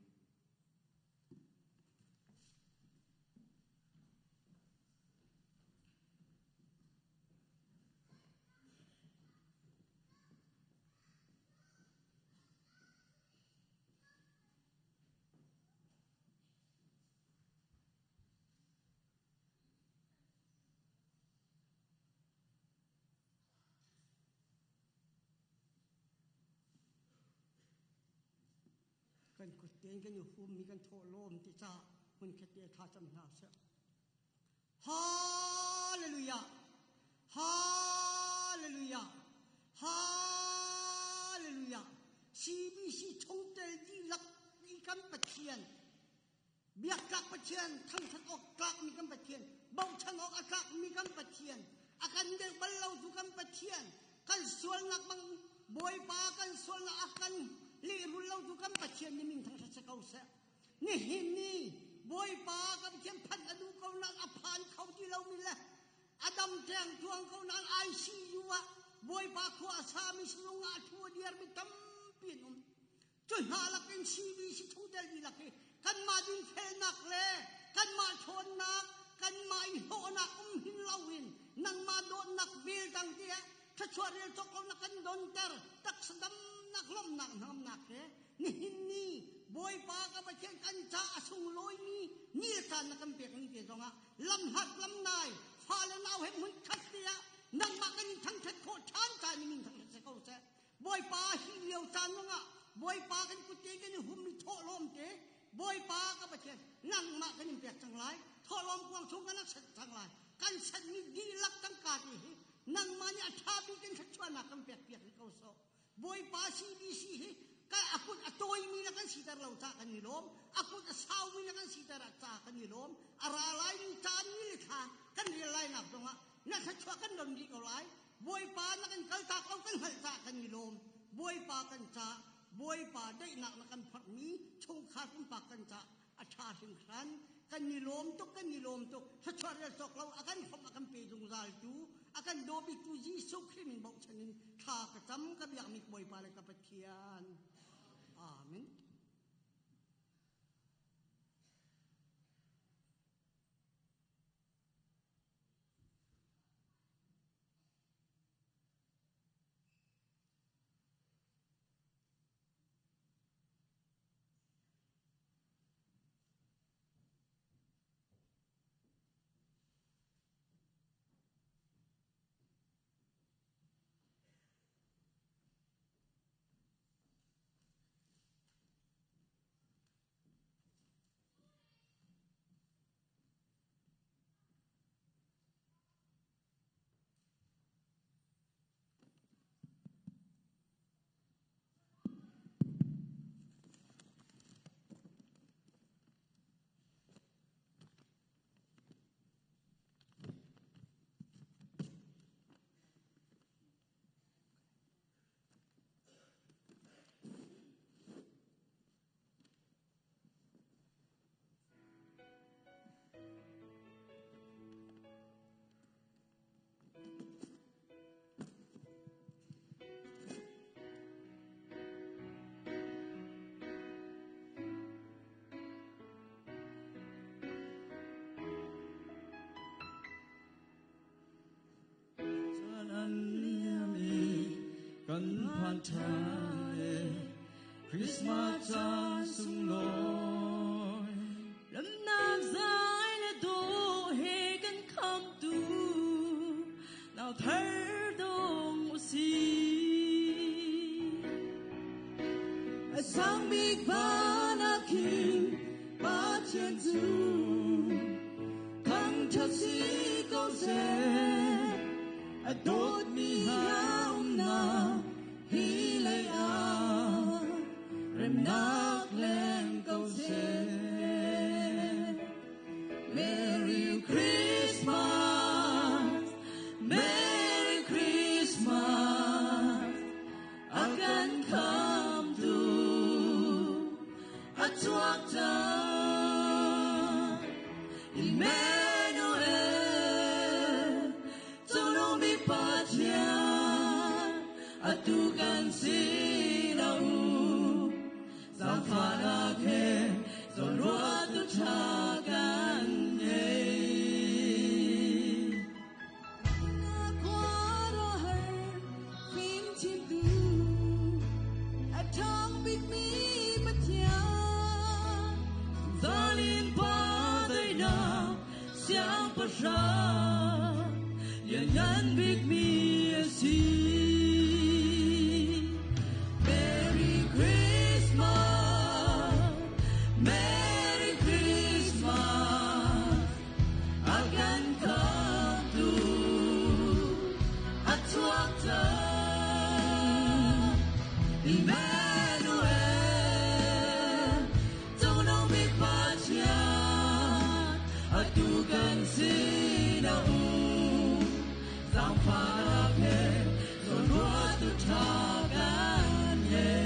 Kan kut tein kan i hummi kan thawhlawm ti caah hmunkhat te thla cam hna seh. Hallelujah! Hallelujah! Hallelujah! CBC chungtel dihlak i kan Pathian biaktlak Pathian thangthat awk tlakmi kan Pathian bochan awk a tlakmi kan Pathian a kan deuh bal lo tu kan Pathian kan sualnak bang Bawipa kan sualnak a kan lehrul lo tu kan Pathian nih min thangthat si ko seh. Nihin ni Bawipa kan Pathian phanh a duh ko nain a phan kho ti lomi le a dam teng tuang ko nain ICU ah Bawipa khua a sami sinung ah a thu a diarmi tampi an um. Cu hna lakin CBC chungtel dihlak hi kanmah dinfelnak le kanmah ṭhawnnak, kanmah i hlawhnak um hin loin nangmah dawtnak vel dang tiah thluachuah rel cawk lo na kan donter taksa damnak lawmhnak hnangamnak he nihin ni Bawipa ka Pathian kan ca a sunglawimi ni le caan na kan pek ni te zongah lamhlat lamnai fale nau he hmun khat te ah nangmah kan in thangṭhat khawh ṭhan caan in min thangṭhat si ko seh. Bawipa hi lio caan zongah Bawipa kan kutte kan i hummi thawhlawm te Bawipa ka Pathian nangmah kan in pek cang lai, thawhlawm kuang chung kan rak cang lai, kan sanmi dihlak tangka te hi nangmah nih a ṭha bik in thluachuahnak kan pek piak rih ko sawh. Bawipa CBC hi ka a kut a tawimi na kan siter lo ca kan i lawm, a kut a saumi na kan siter ah ca kan i lawm, a ra laimi caan ni le thla kan rel lainak zongah na thluachuah kan don rih ko lai. Bawipa na kan kaltak lo kan hngalh caah kan i lawm. Bawipa kan ca, Bawipa daihnak na kan phorhmi chungkhar pumpak kan ca a ṭha hringhran. Kan i lawm tuk, kan i lawm tuk. Thluachuah rel cawk lo a kan hrawmh, a kan pe zungzal tu, a kan daw biktu Jesuh Khrih min bochan in thla ka cam, ka biakmi Bawipa le ka Pathian. Amen.
Caan an liam i kan phan ṭhan e Christmas caan sunglawi. Lamnak zai le dawh he kan khamtu nau thar dong usih. A sang bik van ah khin Pathian cu thangṭhat si ko seh. A dawtmi hna umnak hi lei ah remnak le kan sin a um. Zaangfahnak he zawnruahtu ṭha kan ngei. Na khuaruahhar fimchimtu a ṭhawng bikmi Pathian. Zalin pa daihnak siangpahrang lianngan bikmi a si. Merry Christmas, Merry Christmas, a kan khamtu a chuak cang. Emmanuel, Cungnung bik Pathian, atu kan sin a um. Zaangfahnak he zawnruahtu ṭha kan ngei.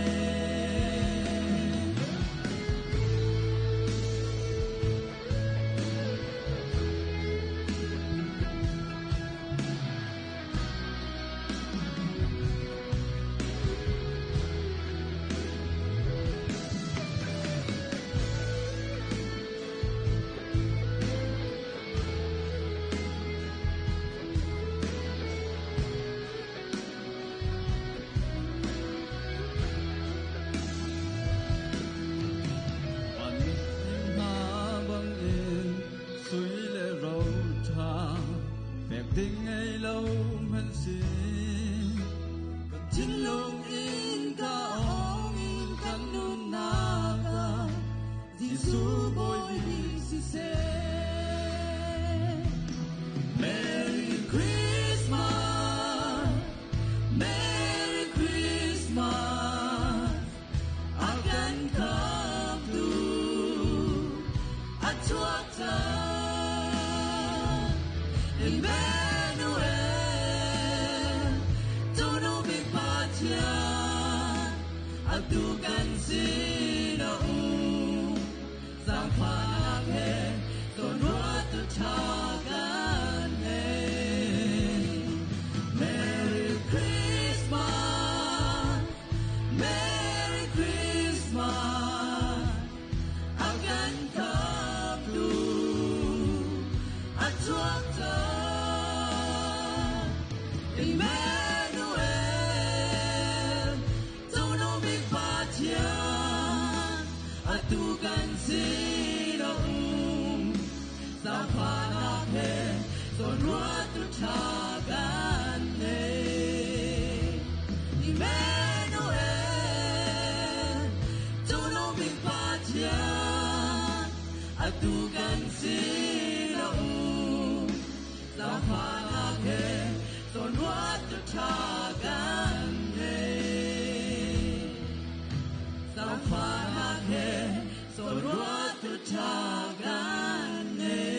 Hna bangin sui le ro ṭha pek ding ngei lo hmanh si. Kan thinlung in ka ong in kan nunnak ah Jesuh Bawi bik siseh. Merry Christmas, Merry Christmas, a kan khamtu a chuak cang. Emmanuel, Cungnung bik Pathian, atu kan sin a um. Zaangfahnak he zawnruahtu ṭha kan ngei. Merry Christmas, Merry Christmas, a kan khamtu a chuak cang. Emmanuel, Cungnung bik Pathian, atu kan sin a um. Zaangfahnak he zawnruahtu ṭha kan ngei. Emmanuel, Cungnung bik Pathian, atu kan sin a um. Zaangfahnak he zawnruahtu ṭha kan ngei. Zaangfahnak he zawnruahtu ṭha kan ngei.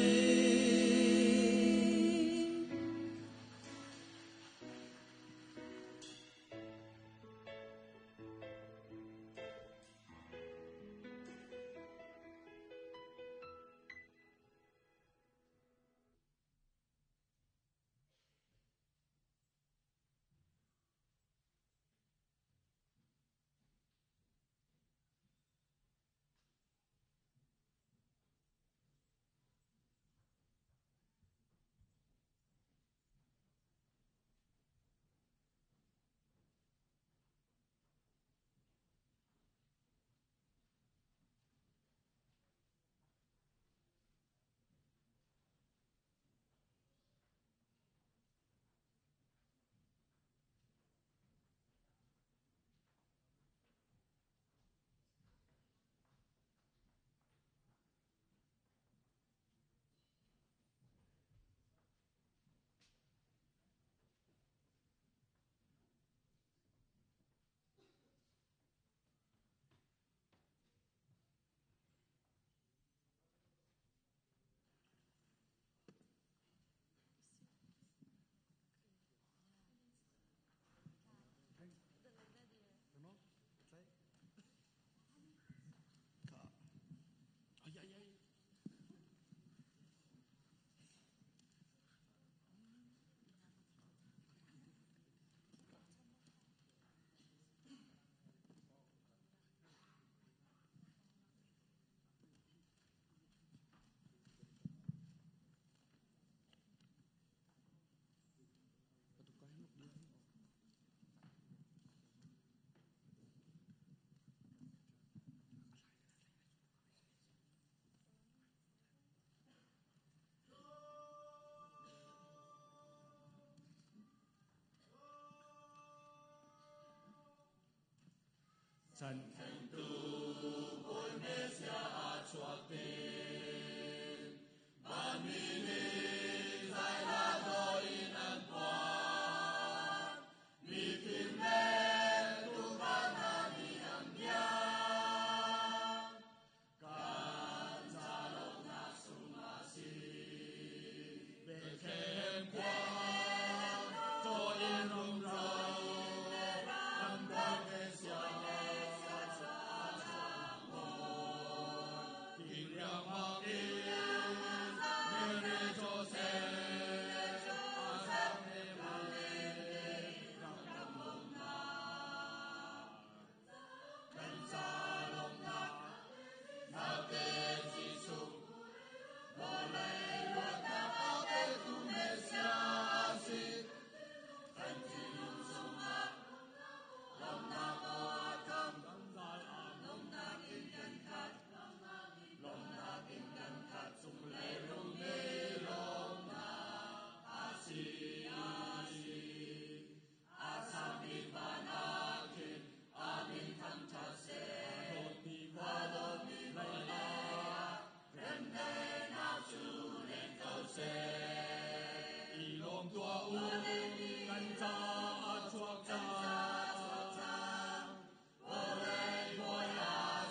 Chan tu Bawi Messiah a chuak tin. Vanmi nih zaihla dawh in an phuan. Mifim le tuukhal hna nih an biak. Kan ca lawmhnak sung a si. Bethlehem khua caw in rumro kan Bawi Messiah a chuak maw. King riangmang in Mary Joseph a sang rak kan bawmhnak. Kan ca lawmhnak naute Jesuh vawlei luatnak a petu Messiah a si. Kan thinlung chungah lawmhnak aw a tam. Lawmhnak in kan khat. Lawmhnak in kan khat cunglei rumi lawmhnak a si. A sangmi van ah khin a min thangṭhat seh. A dawtmi vawlei ah remdaihnak cu leng ko seh.
I lawm tuah u, kan caah chuak cang.
Vawlei bawi a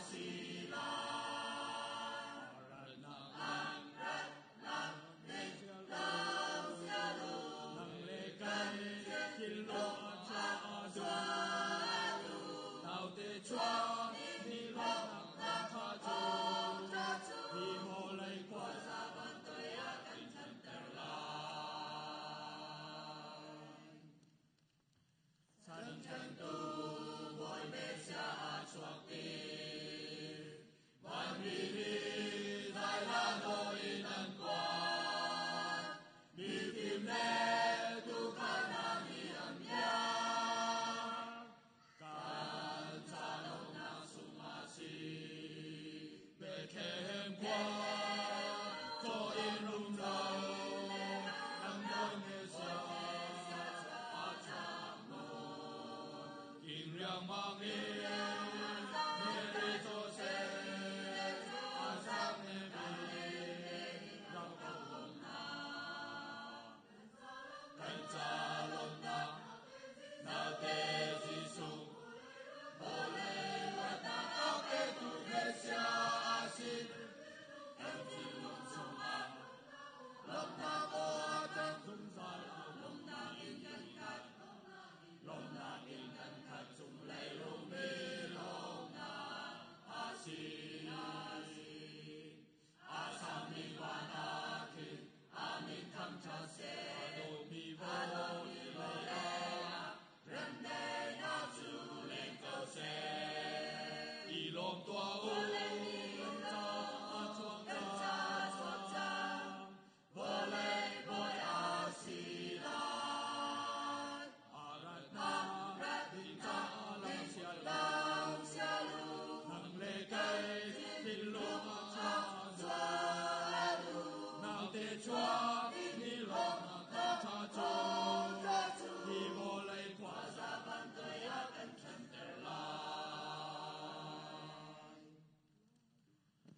si lai.
Ratnak
Ratnak ning lam sial u.
Nang le kai thinlung a chuah
du.
Naute chuak ni lawmhnak tha cu. Hi vawlei
khuaza van toi ah kan thanter lai. Chan tu Bawi Messiah a chuak tin. Vanmi nih zaihla dawh in an kuat. Mifim le tuukhal hna nih an biak.
Kan ca lawmhnak sung a si. Bethlehem khua caw in rumro kan Bawi Messiah a chuak nawn. King riangmang in Mary Joseph a sang rak kan bawmhnak. Kan ca lawmhnak naute Jesuh vawlei luatnak a petu Messiah a si.
Kan thinlung chungah lawmhnak aw a tam.
Zungzal
Lawmhnak in kan khat. Lawmhnak in kan khat cunglei rumi lawmhnak a si. A sangmi van ah khin a min thangṭhat seh.
A dawtmi vawlei
ah remdaihnak cu leng ko seh.
I lawm tuah u, kan caah chuak
Kan caah chuak cang. Vawlei bawi a si lai.
A ratnak ding caah lam sial
Lam sial u.
Nang le kei thinlung a chuah
du.
Naute chuak ni lawmhnak tha cu. Hi vawlei
khuaza van toi ah kan thanter lai.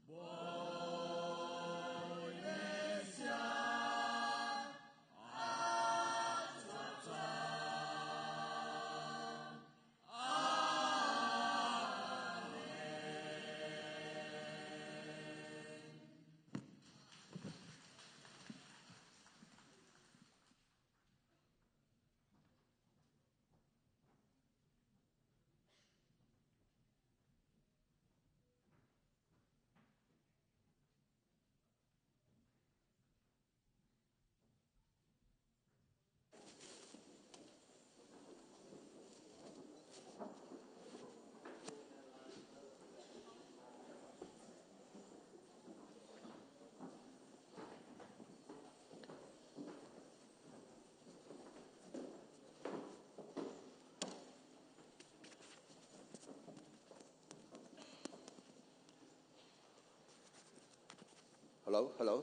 Bawi Messiah a chuak cang. Amen.
Hello, hello.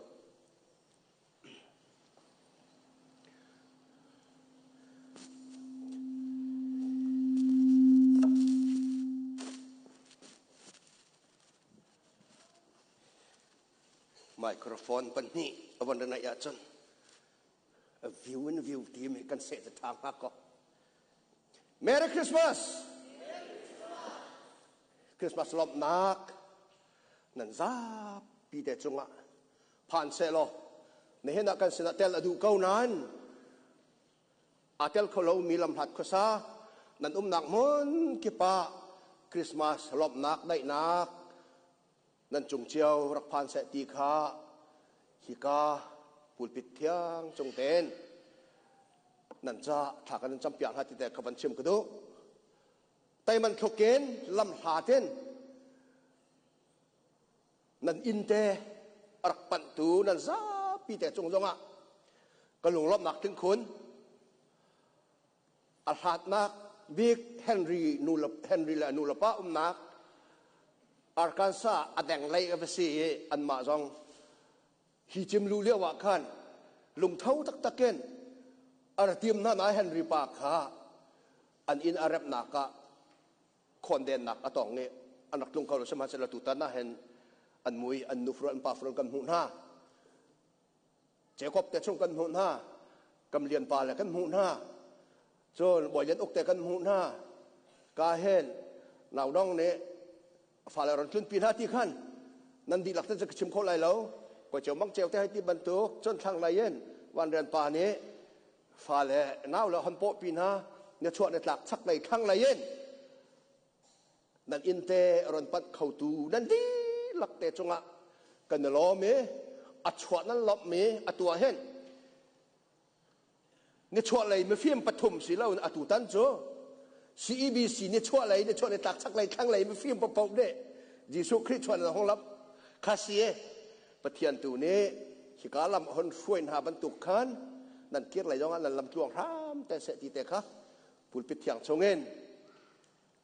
Microphone pahnih a von ra naih ahcun a view in view ti mi kan seh te ṭha hnga ko. Merry Christmas! Christmas lawmhnak nan zapi te cungah phan sehlaw nihin ah kan sinah tel a duh ko nain aa tel kho lomi lamhlat khuasa nan umnak hmun kip ah Christmas lawmhnak daihnak nan cung cio rak phan seh ti kha hika pulpit thiang cung tein nan ca thla kan in campiak hna ti te kha van chim ka duh. Teiman thluk in lam hlat in nan inn te a rak panhtu nan zapi te cung zongah ka lunglawmhnak tling khun. A hlatnak bik Henry nu le Henry le a nu le pa umnak Arkansas a deng lei a va si i anmah zong hi cim lu lio ah khan lungtho taktak in a ra tim hna na Henry pa kha an inn a remhnak ah khawndennak a tong i an rak tlung kho lo. Sihmanhsehlaw tutan ah hin an mui an nu an pa furun kan hmuh hna, Jacob te chung kan hmuh hna, kam lian pa le kan hmuh hna, cun Bawi Lian Uk te kan hmuh hna. Ka hen nau dong nih fale ron tlunpi hna ti khan nan dihlak te ka chim kho lai lo. Koi ceu mang ceu te hai ti bantuk cun thlang lai in van rian pa nih fale nau le hon pawh pi hna na chuah na tlak chak lei thlang lei in nan inn te ron panh khotu nan dihlak te cungah kan i lawm i a chuah nan lawmh mi a tuah hin nichuah lei mifim pathum si lo in atu tan cu CEBC nichuah lei nichuah ni tlak chak lei thlang lei mifim paoh nih Jesuh Khrih chuan na hong lamh kha si e. Pathian tu nih hika lam hon hruai hna bantuk khan nan kir lei zongah nan lam tluang hram te seh ti te kha pulpit thiang chungin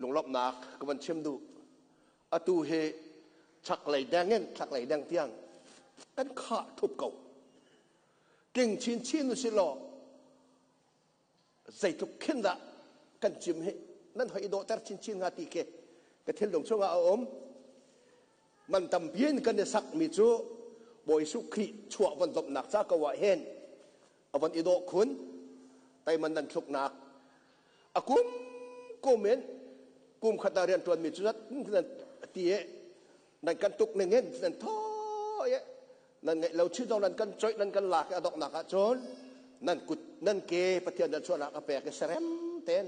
lunglawmhnak ka van chim duh. Atu hi chaklei deng in thlaklei deng tiang kan khah thup ko. Tling chinchin u si law zeitluk khin dah kan cim hi nan hoi i dawhter chinchin hnga ti khi ka thinlung chungah a um. Man tampi in kan i sakmi cu Bawi Jesuh Khrih chuah von domhnak ca ko ah hin a von i dawh khun. Teiman nan thluknak a kum kum in kum khat ah rian ṭuanmi cu zat nan ti i nan kan tuk ning in nan thaw i nan ngeih lo chin zong nan kan coih nan kan lak i a donghnak ah cun nan kut nan ke Pathian nan chuahnak a pek i serem tein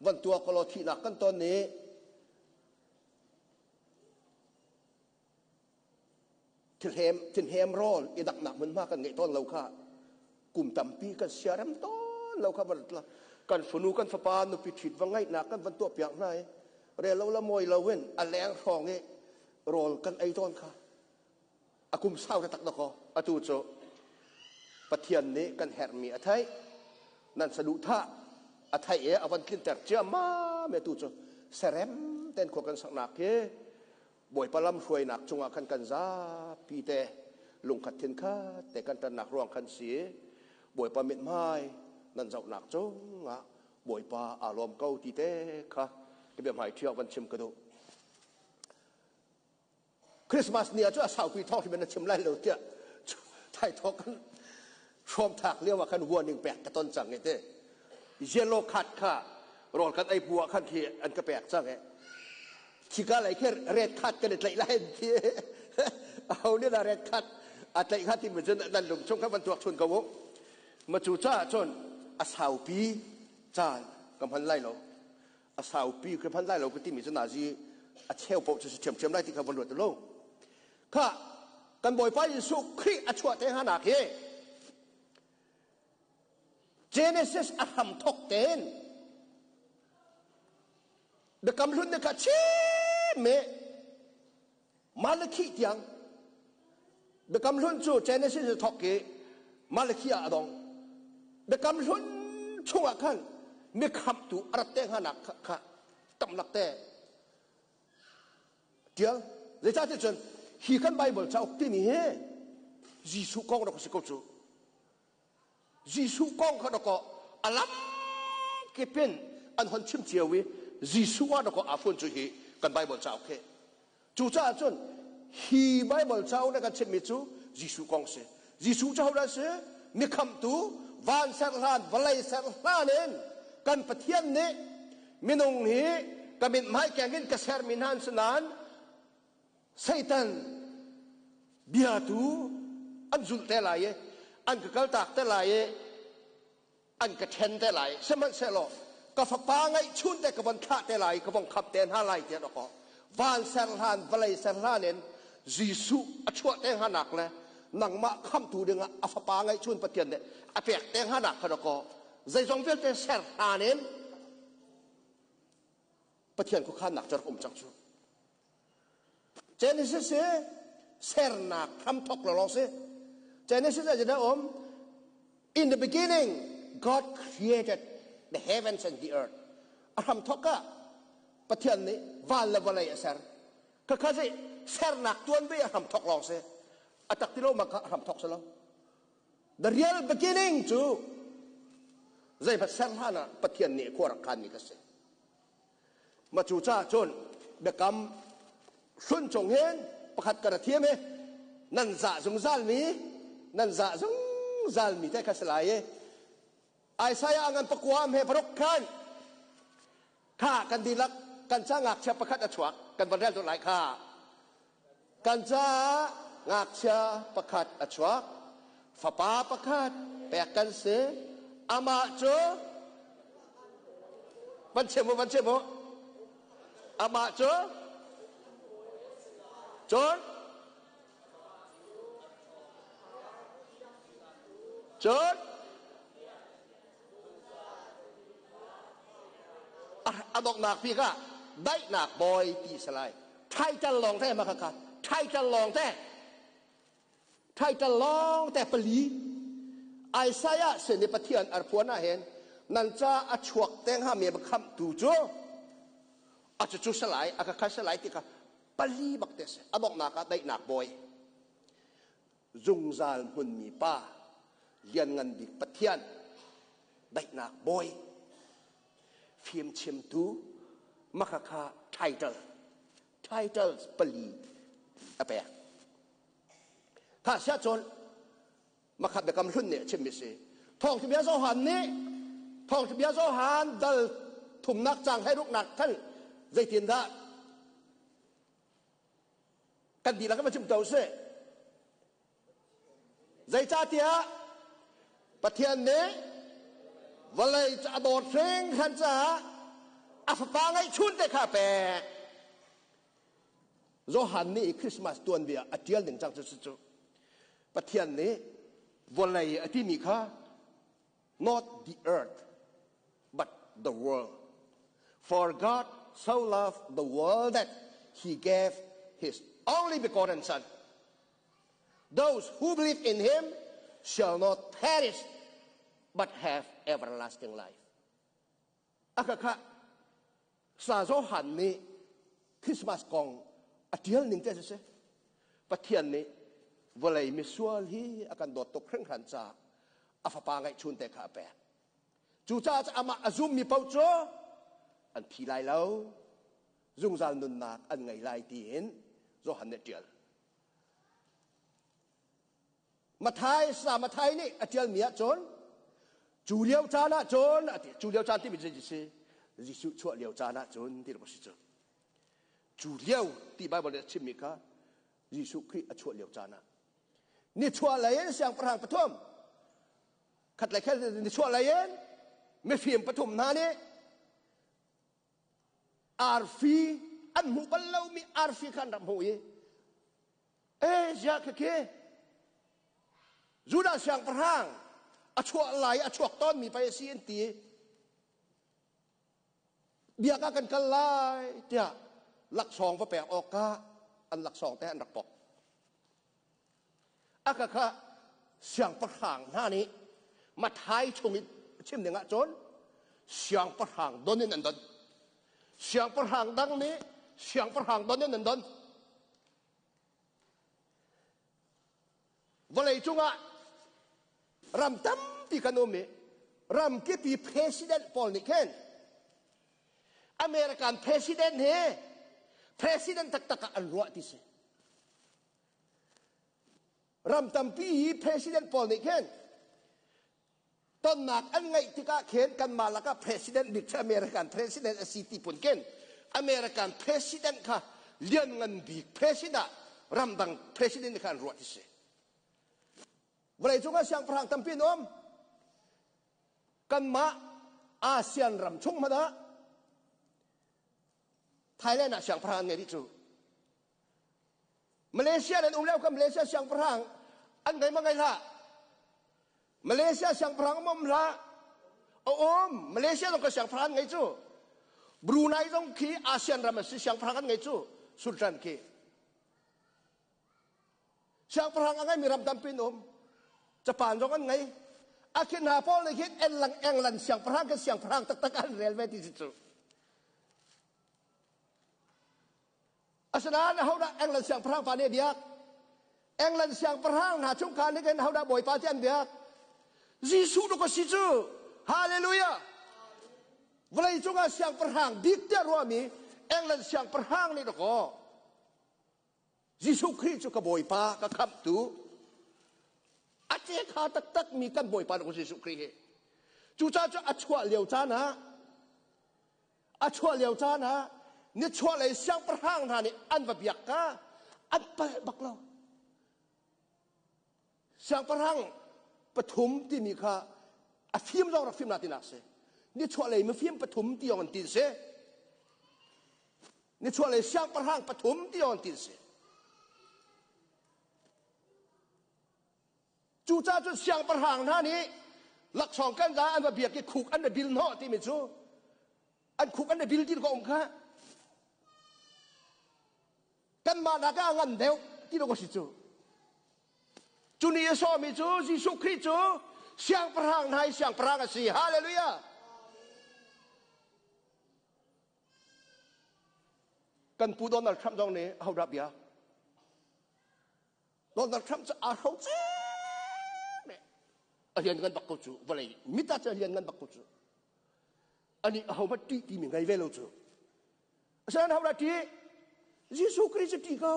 van tuah kolaw thihnak kan ton i thilhem thinhem rawl i daknak hmunhma kan ngeih tawn lo kha kum tampi kan siarem tawn lo kha van kan fanu kan fapa nupi ṭhit va ngaihnak kan van tuah piak hna i rel lo la mawi lo in a leng hrawng i rawl kan ei tawn kha a kum sau tak dakaw. Atu cu Pathian nih kan herhmi a theih, nan saduhthah a theih i a van tlinter ciammam. Atu cu serem ten khua kan saknak hi Bawipa lam hruainak cungah khan kan zapi te lungkhat thinkhat te kan ṭannak ruang khan si. Bawipa mithmai nan zohnak cungah Bawipa aa lawm ko ti te kha ka biahmai ṭhiak van chim ka duh. Christmas ni ah cu a saupi thawng hrim in na chim lai lo tiah thai thawk kan hrawm thak lio ah khan warning pek ka ton cang i te yellow card kha rawl kan ei bu ah khan khi an ka pek cang i khika lei khi red card kan i tlaih lai ti ho nih dah red card a tlaih kha ti mi cun nan lung chung kha van tuak chun ko u. Ma cu caah cun a saupi caan ka hman lai lo. A saupi ka hman lai lo ka timi cu nazi a cheu paoh cu si ṭhiamṭhiam lai ti kha van ruat lo. Kha kan Bawipa Jesuh Khrih a chuah te hnga nak hi Genesis a hram thok tein Biakam Hlun nih kha chim i Malakhi tiang. Biakam Hlun cu Genesis a thok i Malakhi ah a dong. Biakam Hlun chungah khan mi khamhtu a rat te hnga nak kha tamlak te tial. Zeicahtiah cun hi kan Bible cauk timi hi Jesuh kong rak si ko cu. Jesuh kong kha dakaw a lam kip in an hon chim cio i Jesuh ah dakaw aa fun cu hi kan Bible cauk hi. Cucaah cun hi Bible cauk na kan chimmi cu Jesuh kong si. Jesuh cu hodah si? Mi khamhtu, van ser hlan, vawlei ser hlan in kan Pathian nih minung hi ka mithmai keng in ka sermi hna an si nain Satan bia tu an zulh te lai i an ka kaltak te lai i an ka ṭhen te lai. Sihmanhsehlaw ka fapa ngeihchun te ka von thlah te lai, ka von khap te hna lai tiah dawkaw van ser hlan, vawlei ser hlan in Jesuh a chuah te hnganak le nangmah khamtu dingah a fapa ngeihchun Pathian nih a pek te hnganak kha dawkaw zeizong vialte ser hlan in Pathian khuakhannak cu rak um cang cu. Genesis hi sernak hramthok lawlawng si. Genesis ah zeidah um? In the beginning, God created the heavens and the earth. A hramthok ah Pathian nih van le vawlei a ser. Khakha si sernak tuanbia a hramthok lawng si. A tak ti lo ma kha a hramthok si lo. The real beginning cu zeihmanh ser hlan ah Pathian nih khua rak khanmi kha si. Ma cu caah cun biakam hlun chung hin pakhat ka ra thiam i nan zah zungzal mi nan zah zungzal mi te kha si lai i Isaiah ngan pakua he paruk khan kha kan dihlak kan ca ngakchia pakhat a chuak kan van rel lai kha kan caah ngakchia pakhat a chuak fapa pakhat pek kan si amah cu van chim u van chim u amah cu cun cun a donghnak bik ah daihnak bawi ti si lai title lawng te ma kha title lawng te title lawng te pali Isaiah sin i Pathian arphuan ah hin nan ca a chuak teng ha mi khamtu cu a cu cu salai a ka kha salai ti kha pali bak te si a donghnak ah daihnak bawi zungzal hmunmi pa lianngan bik Pathian daihnak bawi fimchimtu makhakha title titles pali a pek kha sia cun makhat biakam hlun nih a chimmi si thawngtha bia Johan nih thawngtha bia Johan dal thumnak cang hlei ruknak khan zeitindah kan dihlak in va chim ko sih zeicahtiah Pathian nih vawlei cu a dawt hringhran caah a fapa ngeihchun te kha a pek Johan nih Christmas tuanbia a ṭial ning cang cu cu Pathian nih vawlei a timi kha not the earth but the world for God so loved the world that he gave his only begotten son those who believe in him shall not perish but have everlasting life Aka sa Johan nih Christmas kong a ṭial ning te si Pathian nih vawlei misual hi a kan dawt tuk hringhran caah a fapa ngeihchun te kha a pek. Cucaah amah a zummi paoh cu an thi lai lo, zungzal nunnak an ngei lai tiin Johan nih a ṭial. Mathai sa Mathai nih a ṭialmi ahcun cu lio caan ahcun a ti cu lio caan timi cu si Jesuh chuah lio caan ahcun ti si cu cu lio ti Bible nih a chimmi kha Jesuh Khrih a chuah lio caan ah nichuah lei in siangpahrang pathum khat le khat nichuah lei in mifim pathum hna nih arfi an hmuh bal lomi arfi kha an rak hmuh i e ziah khikhi Judah siangpahrang a chuah lai a chuak tawnmi pei a si an ti biak ah kan kal lai tiah laksawng va pek awkah an laksawng te an rak pok a ka kha siangpahrang hna nih Mathai chung i chim ding ahcun siangpahrang don in an don siangpahrang dang nih siangpahrang don in an don Vawlei cungah ram tampi kan um i ram kipi president pawl nih khin American president hi president taktak ah an ruah ti si. Ram tampi hi president pawl nih khin tonnak an ngeih tikah khin kanmah lakah president bik cu American president a si ti phun khin American president kha lianngan bik president ah ramdang president kha an ruah ti si. Vawleicung ah siangpahrang tampi an um. Kanmah ASEAN ram chung hmanh ah Thailand ah siangpahrang an ngei dih cu. Malaysia nan um lio kha Malaysia siangpahrang an ngei ma ngei hlah. Malaysia siangpahrang um um hlah. A um. Malaysia zong ka siangpahrang an ngei cu. Brunei zong khi ASEAN ram a si siangpahrang an ngei cu. Sultan khi. Siangpahrang a ngeimi ram tampi an um. Japan zong an ngei. A khi hna pawl nih khin England, England siangpahrang khi siangpahrang taktak an rel ve ti si cu. Asinain ahodah England siangpahrang pa nih a biak? England siangpahrang hna chungkhar nih khin ahodah Bawipa ti an biak? Jesuh duk a si cu. Hallelujah! Vawlei cungah siangpahrang bik tiah ruahmi England siangpahrang nih dakaw Jesuh Khrih cu ka Bawipa, ka khamhtu, a cekha taktak mi kan Bawipa dakaw Jesuh Khrih hi. Cucaah cu a chuah lio caan ah A chuah lio caan ah nichuahlei siangpahrang hna nih an va biak ka an palh bak lo. Siangpahrang pathum timi kha a fim zong rak fim na tinak si. Nichuahlei mifim pathum ti yong an tin si. Nichuahlei siangpahrang pathum ti yong an tin si. Cucaah cun siangpahrang hna nih laksawng kan za an va biak i khuk an va bil hnawh timi cu an khuk an va bil ti ko um kha kanmah nak ah a ngan deuh ti lo si cu cu ni a sawmi cu Jesuh Khrih cu siangpahrang hna i siangpahrang a si hallelujah kan pu Donald Trump zong nih ahodah bia Donald Trump cu aa hro cem a lian ngan bak ko cu vawlei mit ah cu a lian ngan bak ko cu ani aho hmanh ṭih timi ngei ve lo cu asinain ho dah ṭih Jesuh Khrih cu ṭih ko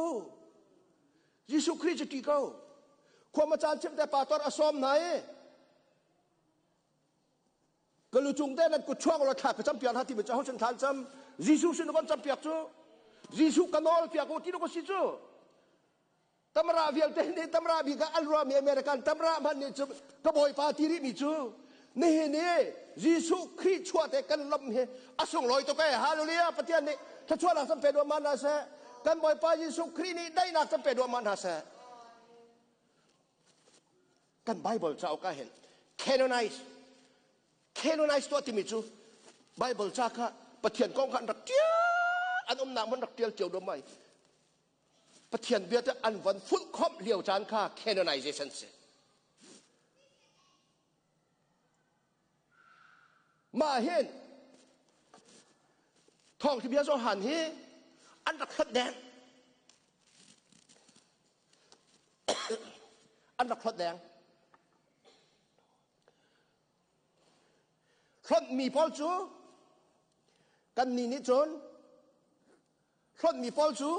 Jesuh Khrih cu ṭih ko khua ma caan chim te pastor a sawm hna i ka lu cung te nan kut chuak law thla ka campiak hna timi cu ho sin thla cam Jesuh sin kan campiak cu Jesuh ka nawl piak u ti ko si cu Tamra vialte nih tamra bik ah an ruahmi American tamra hmanh nih cu ka bawipa ti rihmi cu nihin i Jesuh Khrih chuah te kan lawmh hi a sunglawi tuk ee hallelujah Pathian nih thluachuahnak kan pe duahmah hna seh kan bawipa Jesuh Khrih nih daihnak kan pe duahmah hna seh kan Bible cauk ah hin canonize canonize tuah timi cu Bible ca kha Pathian kong kha an rak ṭial an umnak hmun rak ṭial cio dom mai Pathian bia te an von fulhkhomh lio caan kha canonization si. Mah hin thawngtha bia Johan hi an rak hlonh deng. An rak hlonh deng. Hlonhmi pawl cu kannih nih cun hlonhmi pawl cu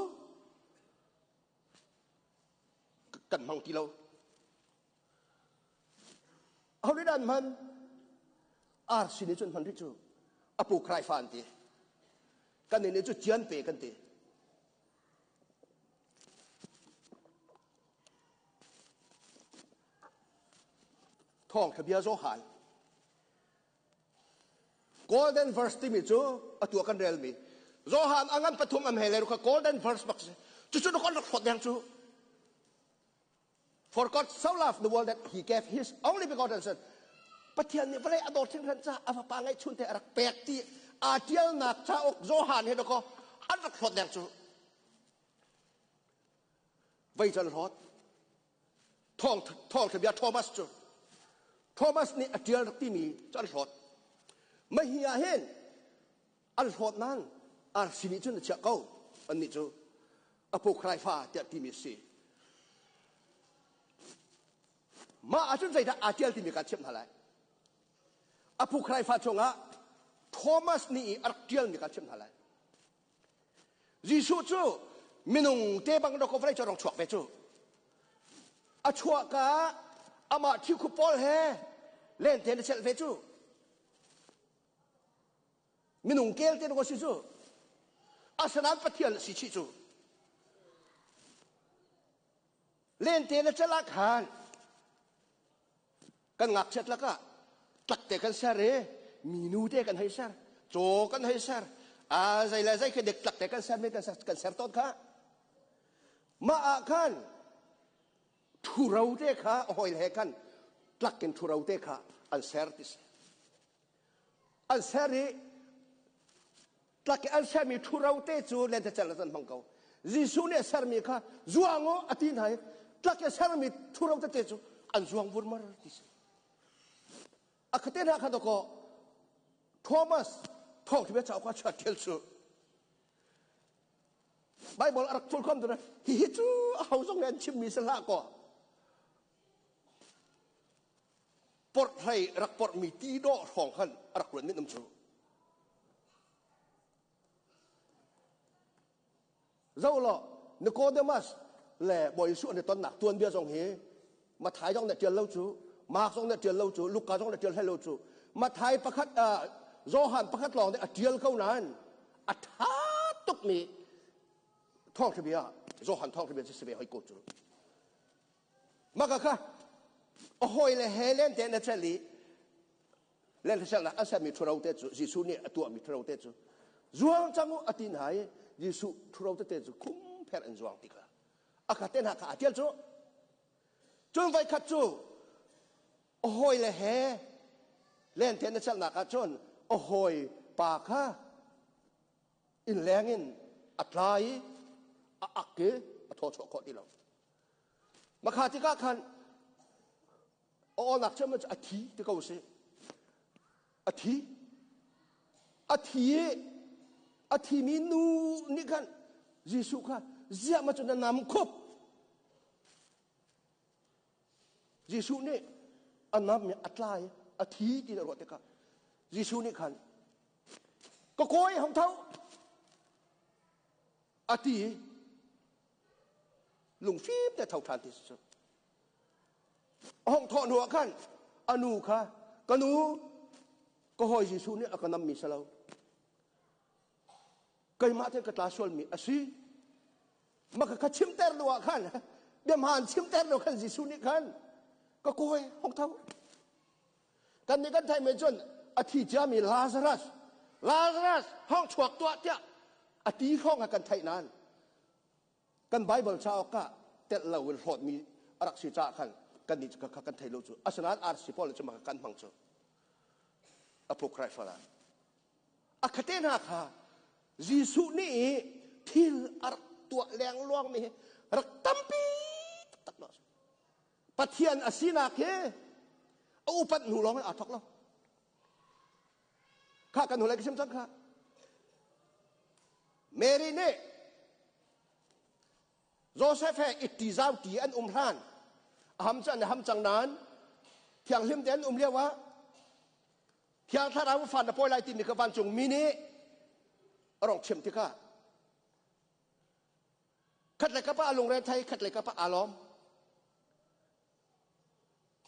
kan hmang ti lo. Ho nih dah an hman? RC nih cun hman rih cu. Apu Khraifa an ti. Kannih nih cu cian pe kan ti. Thawngtha bia Johan Golden verse timi cu atu ah kan relmi Johan a ngan pathum am he le kha golden verse bak si cucu na kon rak hlawt deng cu For God so loved the world that he gave his only begotten son Pathian nih vawlei a dawt hringhran caah a fapa ngeihchun te a rak pek ti aa tialnak cauk Johan he dakaw an rak hlawt deng cu vei can hlawt thawngtha bia Thomas cu Thomas nih a ṭial rak timi cu an hlawt mahi ah hin an hlawt nan arsi nih cun a chiah ko annih cu apocrypha tiah timi a si mah ahcun zeidah aa ṭial timi kaan chimh hna lai apocrypha chungah Thomas nih a rak ṭialmi kaan chimh hna lai Jesuh cu minung te bang dawkaw vawlei cu a rong chuak ve cu. A chuah ka amah thikhu pawl he lente na celh ve cu. Minung kel te ko si cu. Asinain Pathian si chih cu. Lente na celh ah khan kan ngakchiat lakah tlakte kan ser i minu te kan hei ser caw kan hei ser a zei le zei khi dek tlakte kan ser mi kan ser kan ser tawn kha mah ah khan ṭhuro te kha hawi he khan tlak in ṭhuro te kha an ser ti si an ser i tlak i an sermi ṭhuro te cu lentecelh an hmang ko Jesuh nih a sermi kha zuang u a ti hna i tlak i a sermi ṭhuro tete cu an zuang vurmar ti si a khate hna kha dawkaw Thomas thawngṭha bia cauk ah chia ṭial cu Bible a rak ṭul khom tu hihi cu a ho zong nih an chimmi si hlah kaw porhlei rak porhmi ti dawh hrawng khan a rak ruan min um cu zo law Nicodemus le Bawi Jesuh an i tonnak tuanbia zong hi Mathai zong nih ṭial lo cu Mark zong nih ṭial lo cu Luka zong nih ṭial hlei lo cu Mathai pakhat Johan pakhat lawng nih a ṭial ko nain a ṭha tukmi thawngṭha bia Johan thawngṭha bia cu si ve hoi ko cu Maka kha a hawile he lente na cel i lentecelnak an sermi ṭhuro te cu Jesuh nih a tuahmi ṭhuro te cu zuang cang u a ti hna i Jesuh ṭhuro tete cu khum pher in zuang ti kha a kha te hna kha a ṭial cu cun voikhat cu a hawile he lente na celnak ah cun a hawi pa kha innleng in a tla i a ak i a thaw chuah khawh ti lo Makha tikah khan a awlnak cu a thi ti ko si. A thi. A thi i a thimi nu nih khan Jesuh kha ziah ma cu na nam khup. Jesuh nih a nam i a tlai a thi ti na ruah tikah Jesuh nih khan ka kawi hong tho a ti i lungfim te tho ṭhan ti si cu a hong thawh hnu ah khan a nu kha ka nu ka hawi Jesuh nih a ka nammi si lo keimah te ka tla sualmi a si maka kha chimter lu ah khan biahmaan chimter lu khan Jesuh nih khan ka kawi hong tho kan nih kan theih men cun a thi ciami Lazarus Lazarus hong chuak tuah tiah a ti hrawng ah kan theih nain kan Bible cauk ah telh lo in hlawtmi a rak si caah khan kan nih kha kan thei lo cu asinain RC pawl nih cu mah kan hmang cu apocryphal ah a khate hna kha Jesuh nih thil a rak tuah lengluang mi hi rak tampi taktak lo Pathian a sinak hi a upat hnu lawng in aa thawk lo. Kha kan hnulei ka chim cang kha. Mary nih Joseph he itti zau ti an um hlan a ham cu an ham cang nain thianghlim te an um lio ah Thiang Thlarau fa na pawi lai timi kha vancung mi nih a rong chim tikah Khat le kap ah a lungre thei, khat le kap ah aa lawm.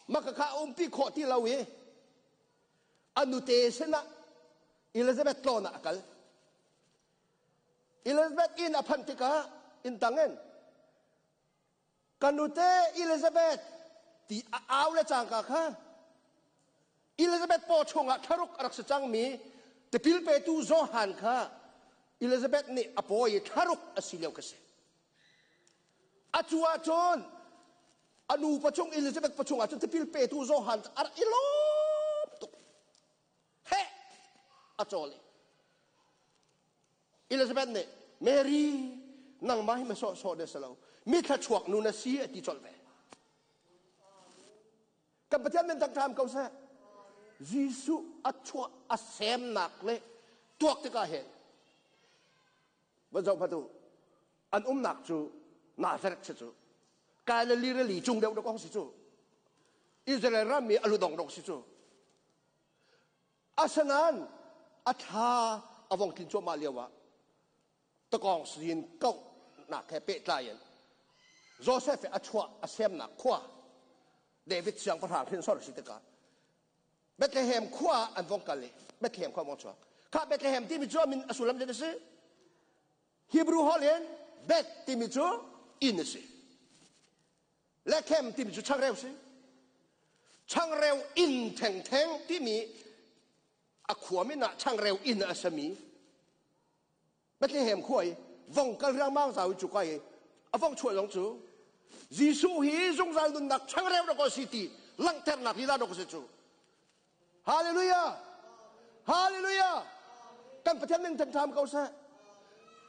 Maka kha a umpi khawh ti lo i a nute sinah Elizabeth tlawn ah a kal. Elizabeth inn a phanh tikah inn tang in ka nute Elizabeth ti a au le cangka kha Elizabeth paw chungah thlaruk a rak si cangmi tipil petu Johan kha Elizabeth nih a pawi i thlaruk a si lio ka si. A cu ahcun a nu pachung Elizabeth pachung ahcun tipil petu Johan a rak i lawm tuk. Heh a cawl i Elizabeth nih Mary nangmah hi ma sawhsawh na si lo mi thluachuak nu na si a ti colh ve. Kan Pathian min thangṭham ko seh. Jesuh a chuah a semnak le tuak tikah hin van zoh hmanh u an umnak cu Nazareth si cu Galilee rili cung deuh dok si cu Israel ram i a ludong dok si cu asinain a thla a vong tlin cuahmah lio ah takawng sin kauhnak he pehtlai in. Joseph a chuah a semnak khua David siangpahrang hrinsor a si tikah Bethlehem khua an vong kal i Bethlehem khua vong chuak. Kha Bethlehem timi cu a min a sullam zeidah a si? Hebrew holh in Beth timi cu inn a si. Lechem timi cu changreu si. Changreu inn thengtheng timi a khua min ah changreu inn a sami Bethlehem khua i vong kal riangmang zau i cu ka i a vong chuah zong cu Jesuh hi zungzal nunnak changreu rak si ti langhternak lila rak si cu. Hallelujah! Hallelujah! Kan Pathian min thangṭham ko seh.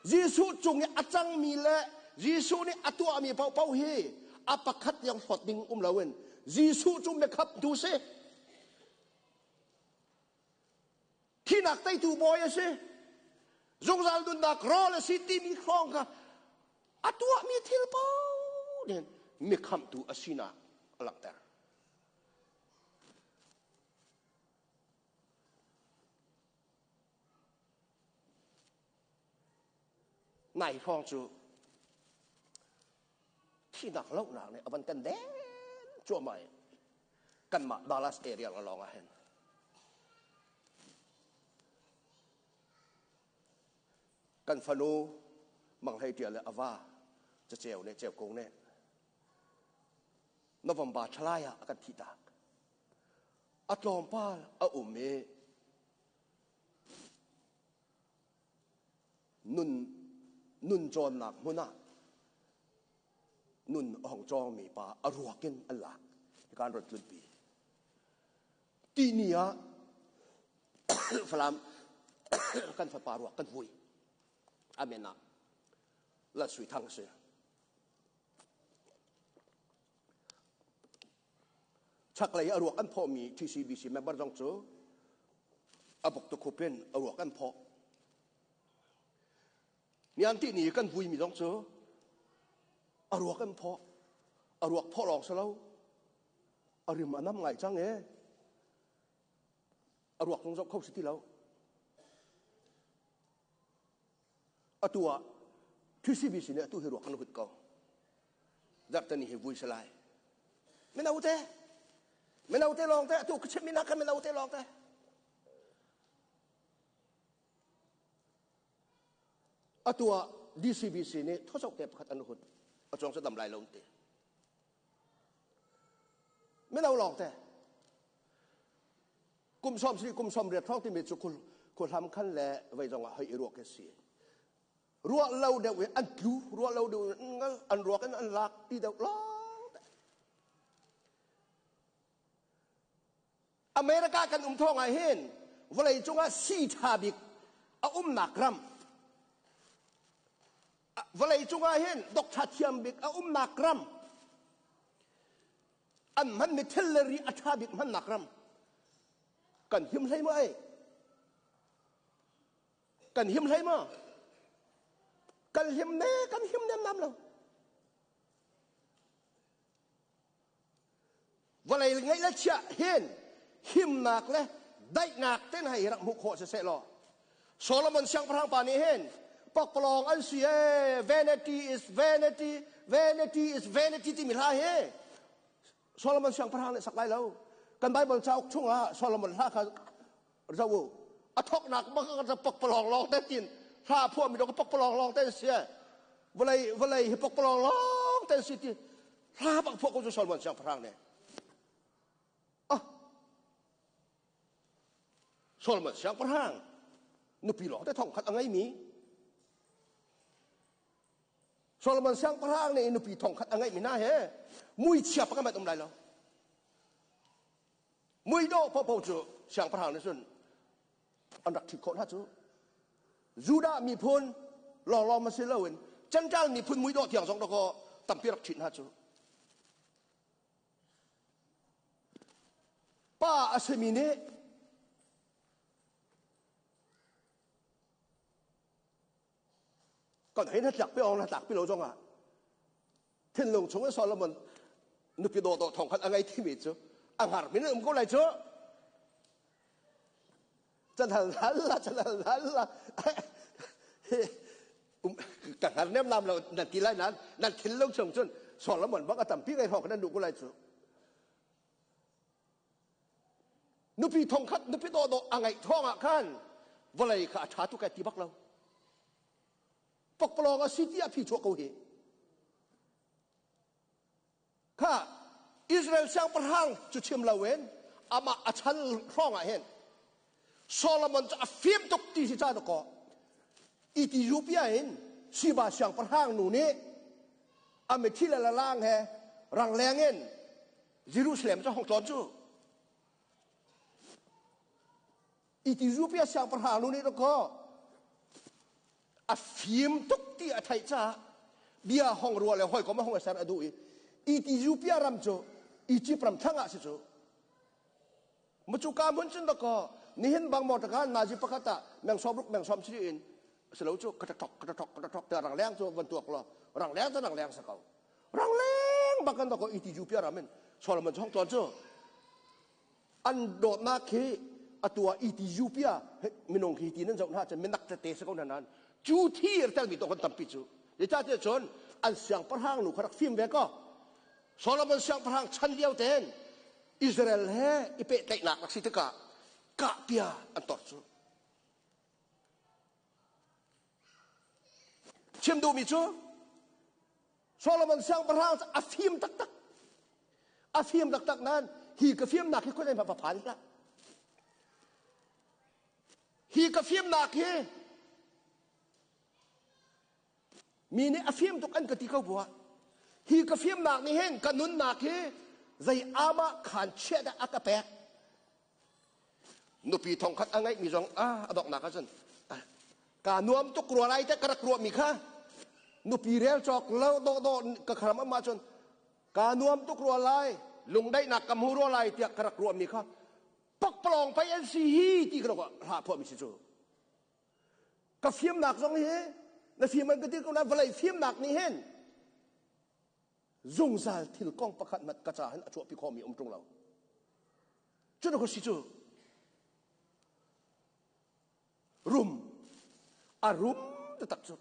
Jesuh cung i a cangmi le Jesuh nih a tuahmi paohpaoh hi a pakhat tiang hlawt ding um loin Jesuh cu biakhaptu si. Thinak teitu bawi a si. Zungzal nunnak rawl a si timi hrawng kha a tuahmi thil paoh nih mikhamhtu a sinak a langhter. Nai hrawng cu thinak lohnak nih a van kan den cuahmah i kanmah Dallas area lawng ah hin kan fanu Mang Hlei Ṭial le a va caceu nih Ceukung nih November thalai ah a kan thihtak. A tlawmpal a um i nun nun cawnnak hmun ah nun a hong cawngmi pa a ruak in an lak. Hika an rat tlunpi. Tihni ah Falam kan fapa ruak kan vui. Amen ah Lal Sui Thang a si. Chaklei a ruak an phawhmi TCBC member zong cu a buk tukhup in a ruak an phawh. Nian ti ni kan vuimi zong cu a ruak an phawh. A ruak phawh lawng si lo. A rim a nam ngai cang e. A ruak zong zoh kho si ti lo. Atu ah TCBC nih atu hi ruak kan hut ko. Zarhteni hi vui si lai. Mino te, mino te lawng te, atu ka chimmi nak khan mino te lawng te. Atu ah DCBC nih thawchok te pakhat an hut. A chuang cu dam lai lo ti. Mino lawng te. Kum som si kum som riat hrawng timi cu khuhlam khan le vei zong ah hoi i ruak ke si. Ruah lo deuh in an tlu, ruah lo deuh in an ruak in an lak ti deuh lawng te. America kan um thawng ah hin vawlei cungah sii ṭha bik a umnak ram vawlei cungah hin doctor thiam bik a umnak ram an hmanmi thil le ri a ṭha bik hmannak ram kan him hlei maw ei kan him hlei maw kan him ne kan him nem nam lo Vawlei ngeih le chiah hin himnak le daihnak ten hei rak hmuh khawh siseh law Solomon siangpahrang pa nih hin pakpalawng an si ee vanity is vanity vanity is vanity timi hla hi Solomon siangpahrang nih sak lai lo kan Bible cauk chungah Solomon hla kha zoh u a thoknak bak ka pakpalawng lawng te tin hla phuah mi dong pakpalawng lawng te si vawlei vawlei hi pakpalawng lawng te si ti hla bak phuah ko cu Solomon siangpahrang nih ah Solomon siangpahrang nupi lawng te thong khat a ngei mi Solomon siangpahrang nih nupi thong khat a ngeih mi hna he muichia pakhat um lai lo Muidawh paohpaoh cu siangpahrang nih cun an rak ṭhit khawh hna cu. Judah miphun lawnglawng ma si loin Gentile miphun muidawh tiang zong dakaw tampi rak ṭhit hna cu. Pa a simi nih kan hei na tlak pi ong na tlak pi lo zongah thinlung chung in Solomon nupi dawhdawh thong khat a ngei timi cu a hngar min um ko lai cu chan hal hal la chan hal hal la ka hngar nem nam lo nan ti lai nan nan thinlung chung cun Solomon bang a tampi ngai hrawng kan duh ko lai cu. Nupi thongkhat nupi dawhdawh a ngeih thawng ah khan vawlei kha a ṭha tuk ai ti bak lo. Pokpalawng a si ti a phi chuah ko hi. Kha Israel siangpahrang cu chim loin amah a chan hrawng ah hin Solomon cu a fim tuk ti si ca dakaw Ethiopia in Siba siangpahrang nu nih a mithi le lalang he rangleng in Jerusalem cu hong tlawn cu Ethiopia siangpahrang nu nih dakaw a fim tuk ti a theih caah bia hong rua le hawikom a hong ser a duh i Ethiopia ram cu Egypt ram thlang ah si cu Mucuka hmun cun dakaw nihin bang motor kha nazi pakhat ah meng som ruk meng som sri in silo cu ka tok ka tok ka tok te rang leng cu van tuak lo rang leng cu rang leng sa ko rang leng bakan dakaw Ethiopia ram in Solomon chong ton cu an dawtnak hi atu ah Ethiopia minung hi ti nan zoh hna cun minak tete si ko hna nan cu thi tel mi to kan tampi cu zeicahtiah cun an siangpahrang nu kha rak fim ve ko Solomon siangpahrang chan lio ten Israel he i pehtlaihnak rak si tikah kahpia an tor cu chim duhmi cu Solomon siangpahrang cu a fim taktak a fim taktak nain hi ka fimnak hi khuazei hmanh va phan hlah hi ka fimnak hi Mi nih a fim tuk an ka ti ko buah hi ka fimnak nih hin ka nunnak hi zei amah khan chiah dah a ka pek. Nupi thongkhat a ngeihmi zong a donghnak ahcun ka nuam tuk rua lai te ka rak ruahmi kha nupi rel cawk lo dawh dawh ka kharam am ahcun ka nuam tuk rua lai lungdaihnak ka hmu rua lai tiah ka rak ruahmi kha pakpalawng pei an si hi ti ka hlah phuahmi si cu. Ka fimnak zong hi na fim an ka ti ko na vawlei fimnak nih hin zungzal thil kong pakhat mat ka ca hin a chuahpi khawhmi um ṭung lo. Cu na si cu rum a rum taktak cu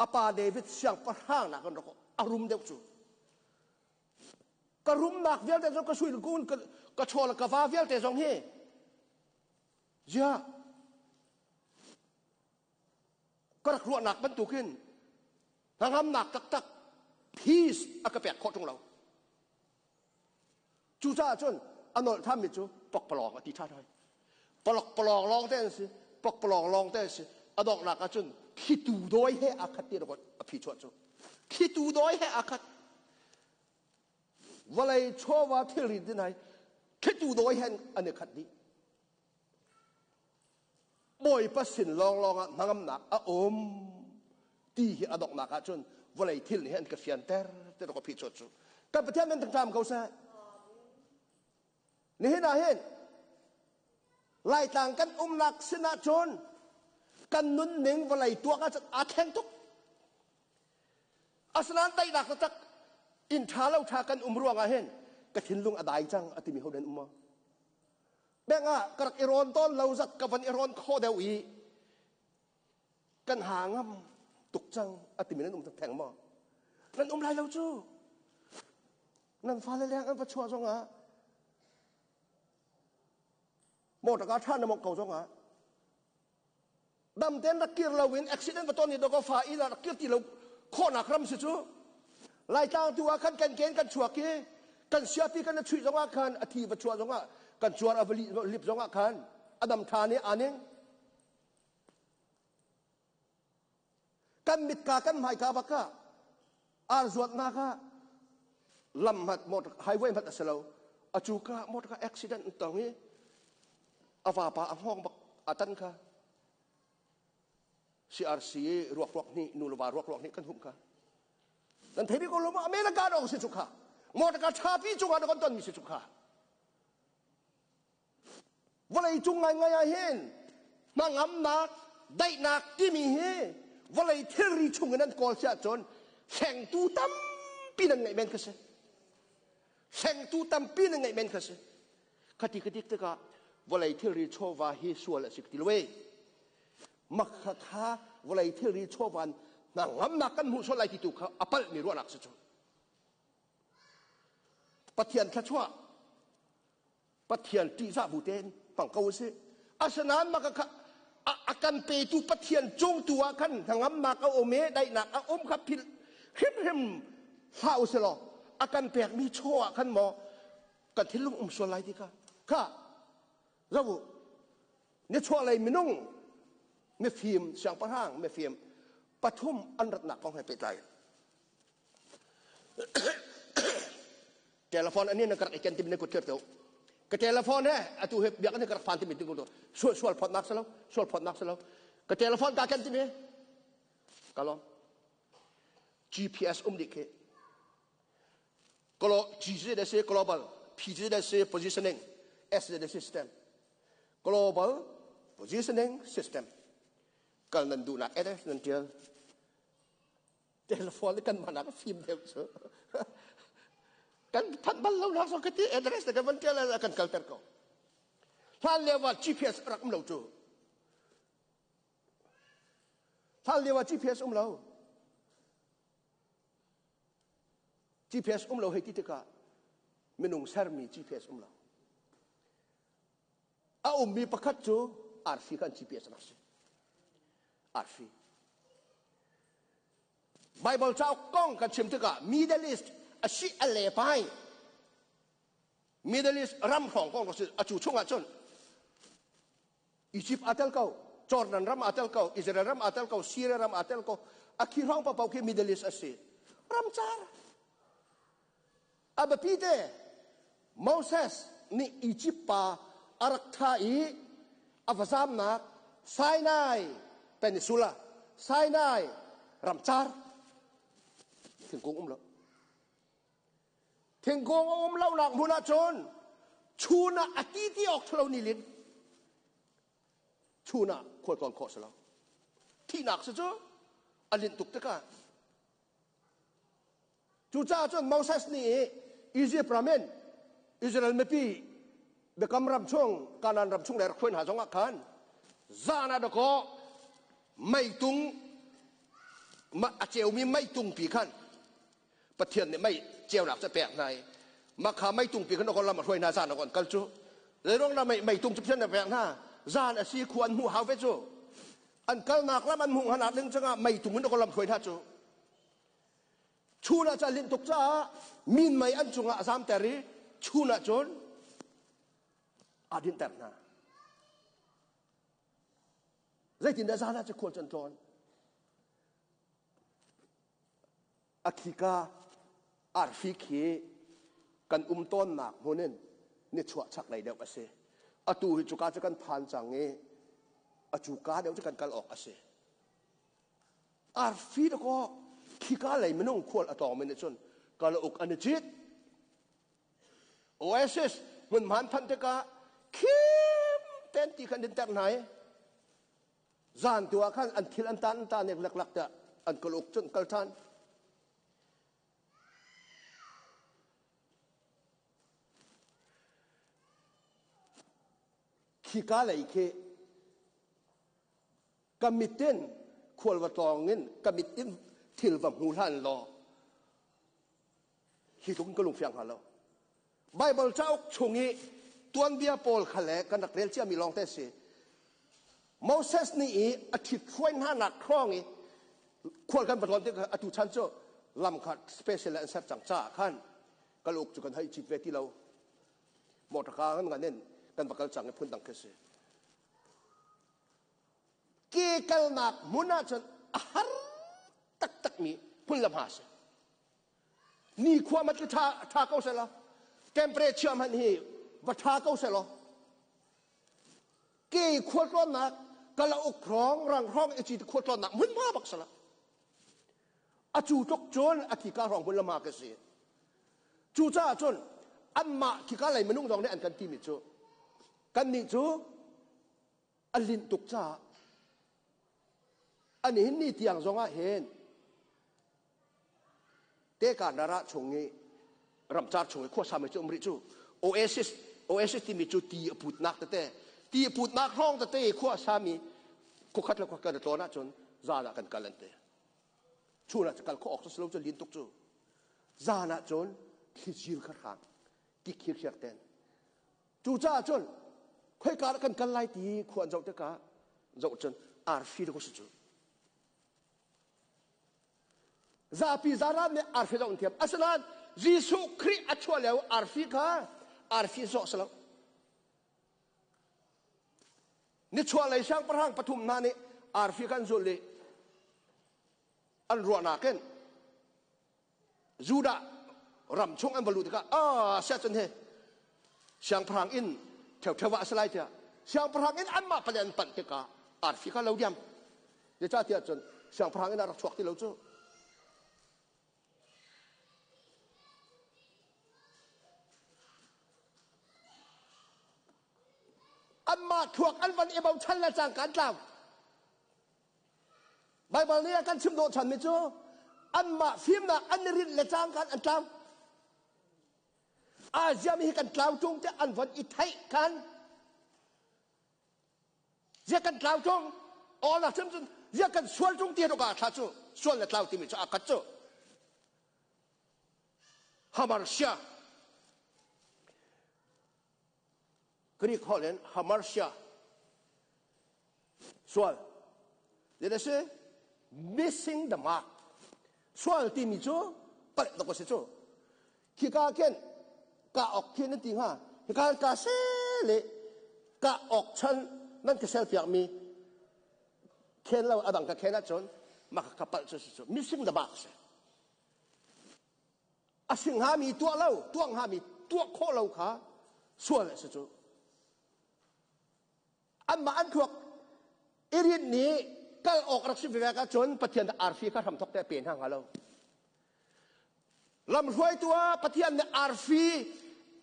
a pa David siangpahrang nak kan rak a rum deuh cu ka rumnak vialte zong ka sui kun ka chaw le ka va vialte zong hi Ziah ka rak ruahnak bantukin hnangamnak taktak peace a ka pek khawh ṭung lo. Cucaah cun a nolh thammi cu pokpalawng a ti ṭhan hoi. Palokpalawng lawng te an si, pokpalawng lawng te an si. A donghnak ah cun thlitu dawi he aa khat ti a phi chuah cu. Thlitu dawi he aa khat. Vawlei chawva thilri din hai thlitu dawi he an i khat dih. Bawipa sin lawnglawng ah hnangamnak a um ti hi a donghnak ahcun vawlei thil nih an ka fianter ti ka phi cu kan Pathian nan tangtam ko seh. Nihin ah hin Laitlang kan umnak sin ahcun kan nunning vawlei tuak ahcun aa thleng tuk. Asinain daihnak taktak inn ṭha lo ṭha kan um ruangah hin ka thinlung a dai cang a timi ho nan um maw? Beng ah ka rak i rawn tawn lo zat ka van i rawn khawh deuh i kan ha ngam tuk cang a timi nan um theng maw? Nan um lai lo cu. Nan fale leng an va chuah zongah motor car ṭha na mawngh ko zongah dam ten rak kir lo in accident va ton ni dawkaw fa inn ah rak kir ti lo khawhnak ram si cu Laitlang tu ah khan kan ken kan chuak i kan siapi kan a chuih zongah khan a thi va chuah zongah kan cuar a va lip zongah khan a dam ṭhan i aning kan mitka kan hmaika bak ah ar zuatnak ah lam hmat motor highway hmat a si lo a cu ka motor ka accident tong i a vapa a hngawng bak a tan kha CRC ruak ruak nih nu le va ruak ruak nih kan humh kha nan thei bik ko lo ma America dong si cu kha motor ka thapi cungah na kan ton mi si cu kha Vawlei cung ngaingai ah hin hnangamnak, daihnak timi hi vawlei thilri chung in an kawl si ahcun hlengtu tampi nan ngeih men kha si. Hlengtu tampi nan ngeih men kha si. Khati ka dik tikah vawlei thilri chawva hi sual a si ka ti lo e. Makha kha vawlei thilri chawvan hnangamnak kan hmuh sual lai ti tu kha a palhmi ruahnak si cu. Pathian thluachuah Pathian ṭihzah bu tein hmang ko usih. Asinain mah kha a kan petu Pathian cung tu ah khan hnangamnak a um i daihnak a um kha philh hrimhrim hlah usih law a kan pekmi chaw ah khan maw kan thinlung um sual lai ti kha kha zoh u nichuahlei minung mifim siangpahrang mifim pathum an ratnak kong he pehtlai Telephone ani na karak iken timi na kut thir to. Ka telephone he atu he biak ni karak fan timi ting to. Sual sual phot nak salo, sual phot nak salo. Ka telephone ka ken timi. Kalom. GPS um dik he. Kolo G de se global, P de se positioning, S de system. Global positioning system. Kal nan duh nak ede nan tial. Telephone kan mana ka fim deuh cu. Kan phanh bal lo nak zong ka ti address te kan van tial kan kalter ko. Hlan lio ah GPS rak um lo cu. Hlan lio ah GPS um lo. GPS um lo hei ti tikah minung sermi GPS um lo. A ummi pakhat cu arfi kan GPS rak si. Arfi. Bible cauk kong kan chim tikah Middle East a si a le pai. Middle East ram hrawng kong si a cu chungah cun Egypt aa tel ko, Jordan ram aa tel ko, Israel ram aa tel ko, Syria ram aa tel ko. A khi hrawng paoh khi Middle East a si. Ramcar. A biapi te Moses nih Egypt pa a rak thah i a va zamnak Sinai Peninsula, Sinai ramcar thingkung um lo. Thingkung a um lonak hmun ah cun chun ah a ti ti awk ṭhalo ni lin chun ah khualtlawn khawh si lo. Thihnak si cu a linh tuk tikah Cucaah cun Moses nih Izipt ram in Israel mipi biakam ram chung Kanaan ram chung le rak hruai hna zongah khan zan ah dakaw meitung a ceumi meitungpi khan Pathian nih mei ceunak cu a pek hna i mah kha meitungpi khan dakaw lam a hruai hna zan ah an kal cu zeiruang dah meitung cu Pathian nih a pek hna zan a si khua an hmuh hau ve cu an kalnak lam an hmuh hna ding cangah meitung in dakaw lam hruai hna cu Chun ah cun a linh tuk caah minmei an cungah a zamter i chun ah cun aa dinhter hna. Zeitindah zan ah cu khual cu an tlawn? A khika arfi khi kan um tawnnak hmun in nichuah chaklei deuh a si. Atu hi cuka cu kan phan cang i a cuka deuh cu kan kal awk a si. Arfi dakaw khika lei minung khual a tawngmi nih cun kalauk an i cit. Oasis hmunhman phanh tikah khim ten ti khan din ter hna i zan tu ah khan an thil an tan an tan nek leklak tiah an kalauk cun kal ṭhan. Khika lei khi Ka mit in khual va tlawng in ka mit in thil va hmu hlan law hi tluk in ka lungfiang hnga lo. Bible cauk chung i tuanbia pawl kha le kan rak rel ciami lawng te si. Moses nih i a ṭhit hruai hna nak hrawng i khual kan va tlawn tik atu chan cu lam kha special an ser cang caah khan kal uk cu kan hei cit ve ti lo. Motor ka kan ngan in kan va kal cang i phun dang khi si. Ke kalnak hmun ahcun a har taktakmi hmun le hma a si. Nikhua hmanh cu ṭha, ṭha ko seh law, temperature hmanh hi va ṭha ko seh law, ke khualtlawnnak kalauk hrawng rang hrawng i ci khualtlawnnak hmunhma bak sala. A cu tluk cun a khika hrawng hmun le hma ka si. Cucaah cun anmah khika lei minung zong nih an kan timi cu kannih cu a linh tuk caah an hin ni tiang zongah hin teka nara chung i ramcar chung i khuasa mi cu um rih cu oasis oasis timi cu ti a putnak tete ti a putnak hrawng tete i khuasa mi khuakhat le khuakhat kan tlawn ahcun zan ah kan kal an ti chun ah kal khawh awk si lo cu lin tuk cu zan ah cun thlicil kha hrang. Kik khirkhiak ten. Cucaah cun khoika dah kan kal lai ti khua an zoh tikah zoh cun arfi da ko si cu. Zapi zaran nih arfi zoh an thiam. Asinain Jesuh Khrih a chuah lio arfi kha arfi zawh si lo. Nichuahlei siangpahrang pathum hna nih arfi kha an zulh i an ruahnak in Judah ram chung an va luh tikah ah siah cun he siangpahrang inn ṭheuṭheu ah a si lai tiah siangpahrang inn anmah pale an panh tikah arfi kha lo diam. Zeicahtiah cun siangpahrang inn ah rak chuak ti lo cu. Anmah thluak an van i bochan le cangka an tlau. Baibal nih a kan chim dawh ṭhanmi cu anmah fimnak an i rinh le cangka an tlau. Asia mi hi kan tlau ṭung tiah an von i theih khan zia kan tlau ṭung aw nak cun cun zia kan sual ṭung ti ka thla cu sual le tlau timi cu a khat cu hamarsia Greek holh in hamarsia sual Did I say missing the mark sual timi cu palh tuk a si cu khika khin ka ok khi nan ti hnga hika ka se le ka ok chan nan ka sel piak mi khen lo adang ka khen ahcun mah ka palh cu si cu missing the mark si a si hngami tuah lo tuah hngami tuah khawh lo kha sual a si cu anmah an thluak i rinh nih kal awk rak si ve ahcun Pathian arfi kha hramthok te a pe hna hnga lo lamhruaitu ah Pathian nih arfi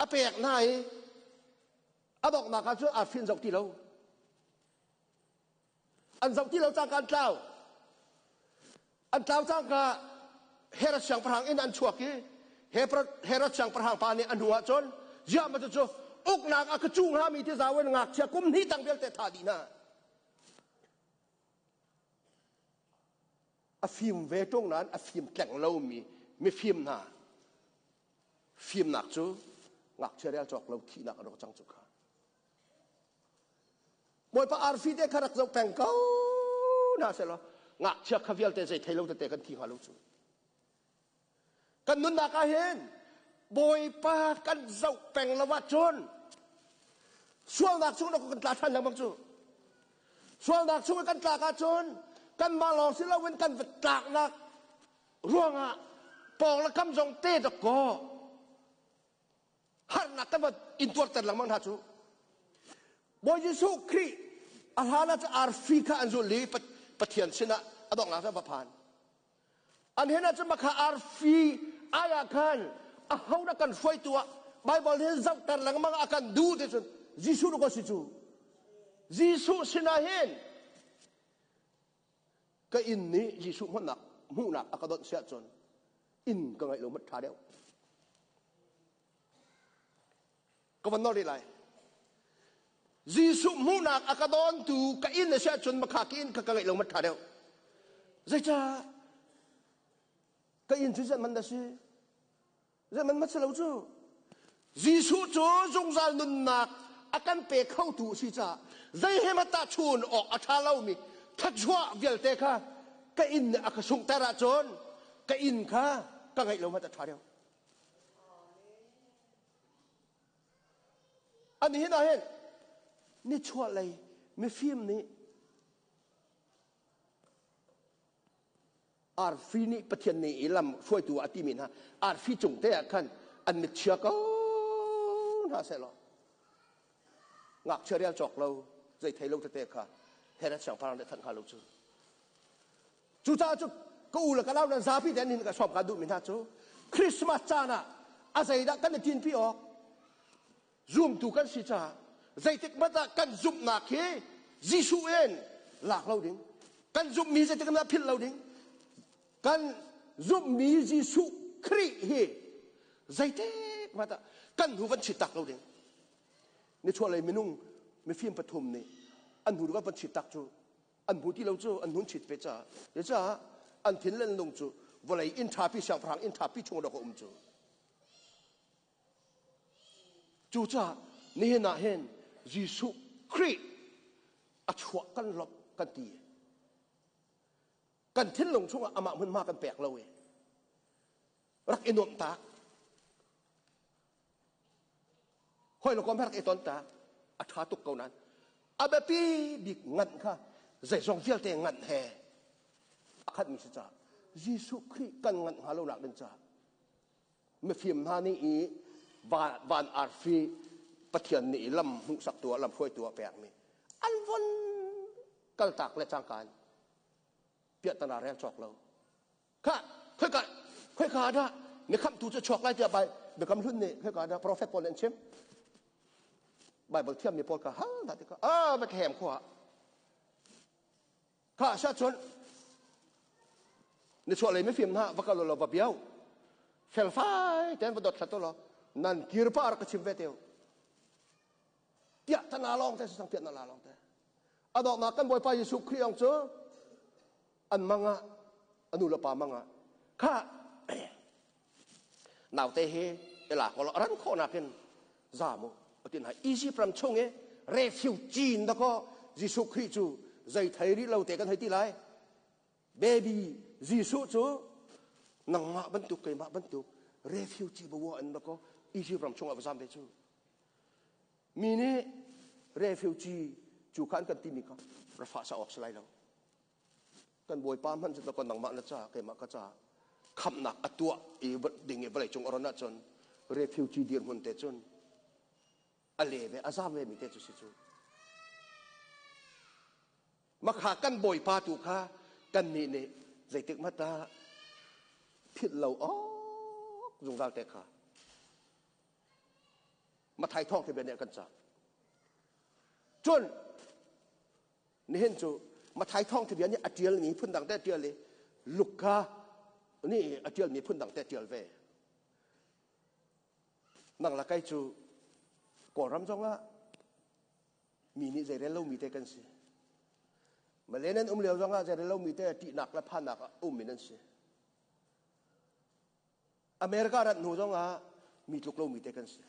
a pek hna i a donghnak ah cun arfi an zoh ti lo An zoh ti lo cangka an tlau. An tlau cangka Herod siangpahrang inn an chuak i Herod siangpahrang pa nih a hnu ah cun ziah ma cu uknak a ka cu hngami ti zau in ngakchia kum hnih tang vialte thah dih hna. A fim ve ṭung nain a fim tleng lomi mifim hna fimnak cu ngakchia rel cawk lo thihnak a rak cang cu kha. Bawipa arfi te kha rak zoh peng ko hna sehlaw ngakchia kha vialte zei thei lo tete kan thi hnga lo cu. Kan nunnak ah hin Bawipa kan zoh peng lo ahcun sualnak chung kan tla ṭhan lengmang cu. Sualnak chung kan tlak ahcun kanmah lawng si loin kan va tlaknak ruangah pawng le kam zong te dok kaw harnak kan van intuarter lengmang hna cu Bawi Jesuh Khrih a hlan ah cu arfi kha an zulh i Pathian sinah a donghnak cu va phan an hen ah cun makha arfi ai ah khan a ho dah kan hruaitu ah Bible hin zohter lengmang a kan duh ti cun Jesuh ko si cu Jesuh sinah hin ka inn nih Jesuh hmuhnak hmuhnak a ka donh siah cun inn ka ngeih lo mat ṭha deuh ka van nol rih lai Jesuh hmuhnak a ka dawntu ka inn a si ahcun makha ka inn ka ka ngeih lo mat ṭha deuh zeicah ka inn cu zeihmanh dah si Zeihmanh mat si lo cu. Jesuh cu zungzal nunnak a kan pe khotu a si caah zei he hmanh tahchun awk a ṭha lomi thluachuah vialte kha ka inn nih a ka sunghter ahcun ka inn kha ka ngeih lo hmanh a ṭha deuh. An hin ah hin nichuahlei mifim nih Arfi nih Pathian nih i lam hruaitu a timi hna arfi cung te ah khan an mit chia ko hna sehlaw ngakchia rial cawk lo zei thei lo tete kha Herod siangpahrang nih thanh hnga lo cu cucaah cu ka u le ka nau nan zapi te nin ka sawm ka duhmi hna cu Christmas caan ah a zeidah kan i tinpi awk Zumtu kan si caah zeitik hmanh ah kan zumhnak hi Jesuh in lak lo ding. Kan zumhmi zeitik hmanh ah philh lo ding. Kan zumhmi Jesuh Khrih hi zeitik hmanh ah kan hnu van chit tak lo ding. Nichuahlei minung mifim pathum nih an hnu van chit tak cu an hmu ti lo cu an hun chit ve caah caah an thin le an lung cu vawlei inn ṭhapi siangpahrang inn ṭhapi chung dawk a um cu. Cucaah nihin ah hin Jesuh Khrih a chuah kan lawmh kan ti. Kan thinlung chungah amah hmunhma kan pek lo i rak i nuamh tak. Hoi le kom he rak i ton tak. A ṭha tuk ko nain a biapi bik nganh kha zeizong vialte nganh he a khatmi si caah Jesuh Khrih kan nganh hnga lo nak ding caah mifim hna nih i van arfi Pathian nih i lam hmuhsaktu ah lam hruaitu ah pekmi an von kaltak le cangka in piahtana rel cawk lo kha khoika khoika dah mi khamhtu cu chuak lai tiah biakam hlun nih khoika dah profet pawl nih an chim Bible thiammi pawl kha hal hna tikah ah Bethlehem khua Kha sia cun nichuahlei mifim hna va kal law va biau felfai tein va dot hlat law nan kir pa rak ka chim ve teu tiah tana lawng te sang piah na la lawng te a donghnak kan bawipa Jesuh Khrih ong cu an mangah anu le pa mangah kha naute hi ila ko ran khawhnak in za mu atin hai Egypt ram chung i refugee in dakaw Jesuh Khrih cu zei thei rih lo te kan hei ti lai baby Jesuh cu nangmah bantuk keimah bantuk refugee bawa in dakaw Egypt ram chung ah va zam ve cu mi nih refugee cu khan kan timi kha rafa sa awk si lai lo Kan Bawipa hmanh cu ka nangmah na ca keimah ka ca khamhnak a tuah i ding i vawlei cung a ron ahcun refugee dirhmun te cun a le ve a zam ve mi te cu si cu makha kan Bawipa tu kha kan nih nih zeitik hmanh ah philh lo awk zungzal te kha Mathai thawng te bia nih a kan cah cun Nihin cu Mathai thawngtha bia nih a ṭialmi phundang te a ṭial i Luka nih a ṭialmi phundang te a ṭial ve. Nang la kai cu Kawlram zongah mi nih zeirel lomi te kan si. Malay nan um lio zongah zeirel lomi te ṭihnak le phannak ah um in an si. America rat hnu zongah mi tluk lomi te kan si.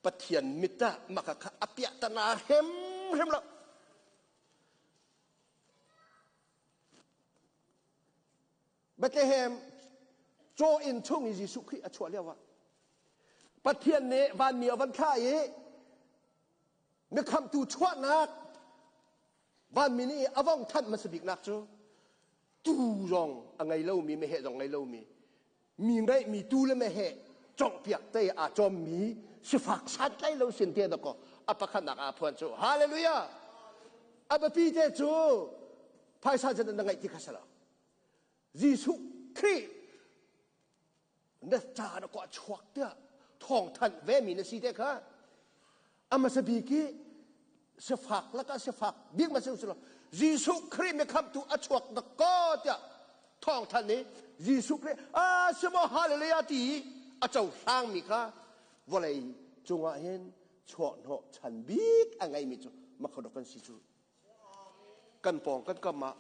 Pathian mit ah maka kha a piahtana hrimhrim lo. Bethlehem caw inn chung i Jesuh Khrih a chuah lio ah Pathian nih vanmi a van thlah i mikhamtu chuahnak vanmi nih a vong thanh hmasa biknak cu tuu zong a ngei lomi meheh zong ngei lomi mi ngeihmi tuu le meheh conghpiak te aa cawmmi sifak santlai lo sin te dakaw a pakhatnak aa phuan cu hallelujah a biapi te cu phaisa cun na ngeih ti kha si lo Jesuh Khrih na ca na kua chuak tiah thawngthanh ve mi na si te kha a hmasa bik i sifak lakah sifak bik ma si lo Jesuh Khrih mi khamtu a chuak dak ko tiah thawngthanh i Jesuh Khrih a si maw hallelujah ti i a cohlang mi kha vawlei cungah hin chuahhnawh chan bik a ngeimi cu makhodok kan si cu kan pawng kan kam ah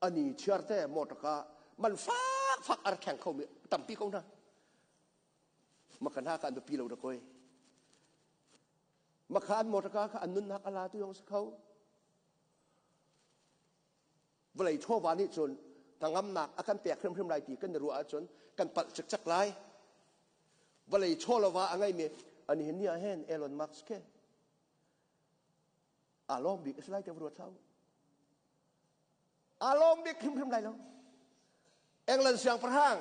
ani chiar te motor ka man fak fak ar kheng kho mi tampi ko na makana ka an pi lo da koi makha an motor ka kha an nunnak ala tu yong si kho vawlei chawva nih cun hnangamnak a kan pek hrimhrim lai ti kan i ruah ahcun kan palh cikcek lai vawlei chawlova a ngeimi ani hin ni ah hin Elon Musk ke aa lawm bik a si lai te ruat hlah u aa lawm bik hrimhrim lai lo England siangpahrang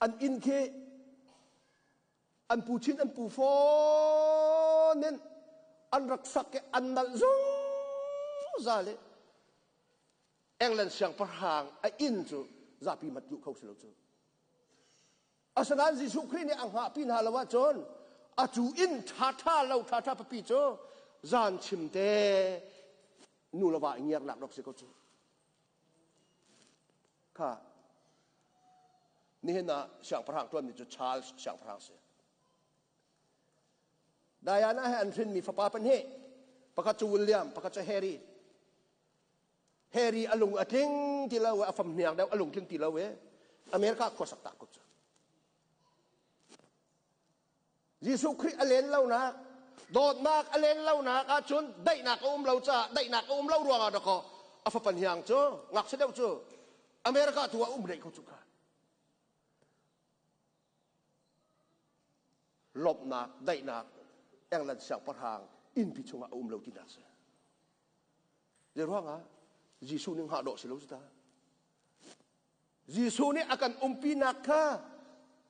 an inn khi an pu chin an pu fawn in an rak sak i an nalh zungzal i England siangpahrang a inn cu zapi mat luh kho si lo cu Asinain Jesuh Khrih nih a hngahpi hna lo ahcun a cu inn ṭhaṭha lo ṭhaṭha papi cu zan chim te nu le va i ngiarnak rak si ko cu. Kha nihin ah siangpahrang ṭuanmi cu Charles siangpahrang si. Diana he an hrinmi fapa pahnih pakhat cu William pakhat cu Harry. Harry a lung a tling ti lo a fam hniang deuh a lung tling ti lo i America khua sak tak ko cu. Jesuh Khrih a len lonak, dawtnak a len lonak ahcun daihnak a um lo caah daihnak a um lo ruangah dakaw a fapa hniang cu ngakchia deuh cu America tu ah um rih ko cu kha. Lawmhnak, daihnak England siangpahrang innpi chungah a um lo tinak si. Zei ruangah Jesuh nih hngah dawh si lo cu ta. Jesuh nih a kan umpinak kha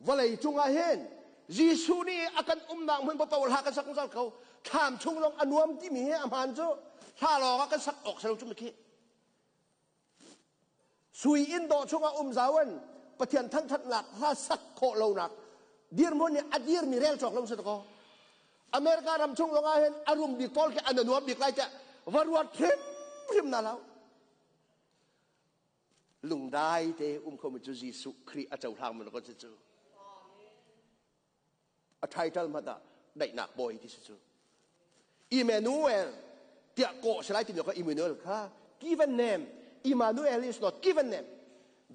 vawlei cungah hin Jesuh nih a kan umnak hmun paoh hla kan sak zungzal ko. Thlam chung lawng a nuam timi hi a hmaan cu hla lawng ah kan sak awk si lo cu khi. Sui inn dawh chungah um zau in Pathian thangthatnak hla sak khawh lonak dirhmun nih a dirmi rel cawk lo si ko. America ram chung lawng ah hin a rum bik pawl khi an a nuam bik lai tiah va ruat hrimhrim na lo. Lungdai te um khomi cu Jesuh Khrih a cohlang mi ko cu. A title hmanh ah daihnak bawi ti si cu. Emmanuel tiah kawh si lai timi kha Emmanuel kha given name. Emmanuel is not given name.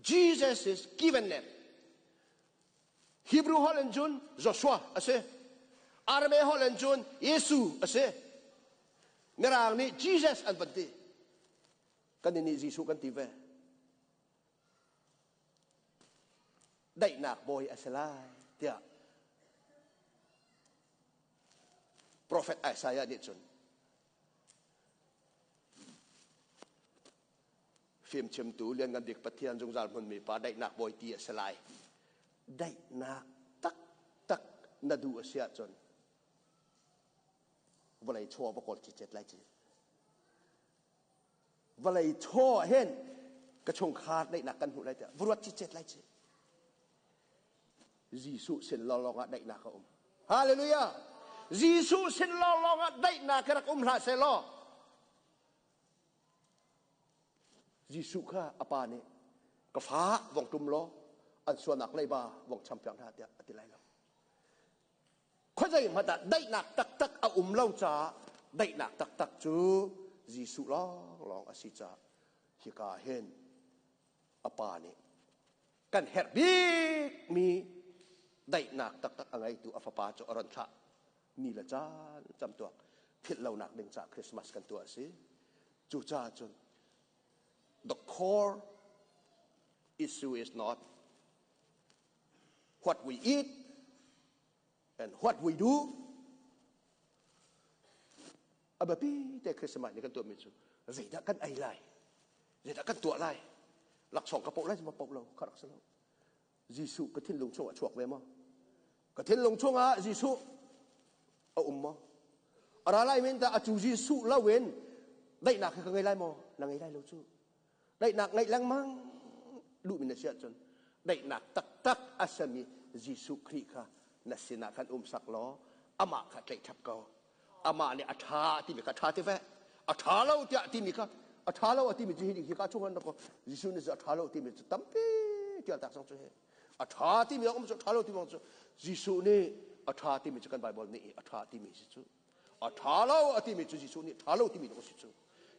Jesus is given name. Hebrew holh in cun Joshua a si. Aramaic holh in cun Jesuh a si. Mirang nih Jesus an van ti. Kan nih Jesuh kan ti ve. Daihnak bawi a si lai tiah Prophet Isaiah nih cun fimchimtu lianngan bik Pathian zungzal hmunmi pa daihnak bawi ti a si lai. Daihnak taktak na duh a si ahcun vawlei chaw va kawl cicet lai ci. Vawlei chaw hin ka chungkhar daihnak kan hmuh lai tiah va ruat cicet lai ci. Jesuh sin lawnglawng ah daihnak a um. Hallelujah! Jesuh sin lawnglawng ah daihnak rak um hlah seh law Jesuh kha a pa nih ka fa vong tum law an sualnak leiba vong cham piak hna tiah a ti lai lo. Khuazei hmanh ah daihnak taktak a um lo caah daihnak taktak cu Jesuh lawnglawng a si caah hika hin a pa nih kan herh bikmi daihnak taktak a ngeitu a fapa cu a ron thlah ni le caan camtuak philh lonak ding caah Christmas kan tuah a si. Cucaah cun the core issue is not what we eat and what we do. A biapi te Christmas ni kan tuahmi cu zeidah kan ei lai, zeidah kan tuah lai, laksawng ka poh lai ma poh lo, kha rak si lo. Jesuh ka thinlung chungah chuak ve maw? Ka thinlung chungah Jesuh a um maw? A ra lai men ta a cu Jesuh loin daihnak hi ka ngei lai maw? Na ngei lai lo cu. Daihnak ngeih lengmang duhmi na si ahcun daihnak taktak a sami Jesuh Khrih kha na sinah khan um sak law amah kha tlaih ṭhap ko. Amah nih a ṭha timi kha ṭha ti ve. A ṭha lo tiah timi kha a ṭha lo a timi cu hi ka chung an ko Jesuh nih a ṭha lo timi cu tampi tial tak cang cu hi. A ṭha timi um cu ṭha lo timi cu Jesuh nih a ṭha timi cu kan Bible nih a ṭha timi si cu. A ṭha lo a timi cu Jesuh nih ṭha lo timi si cu.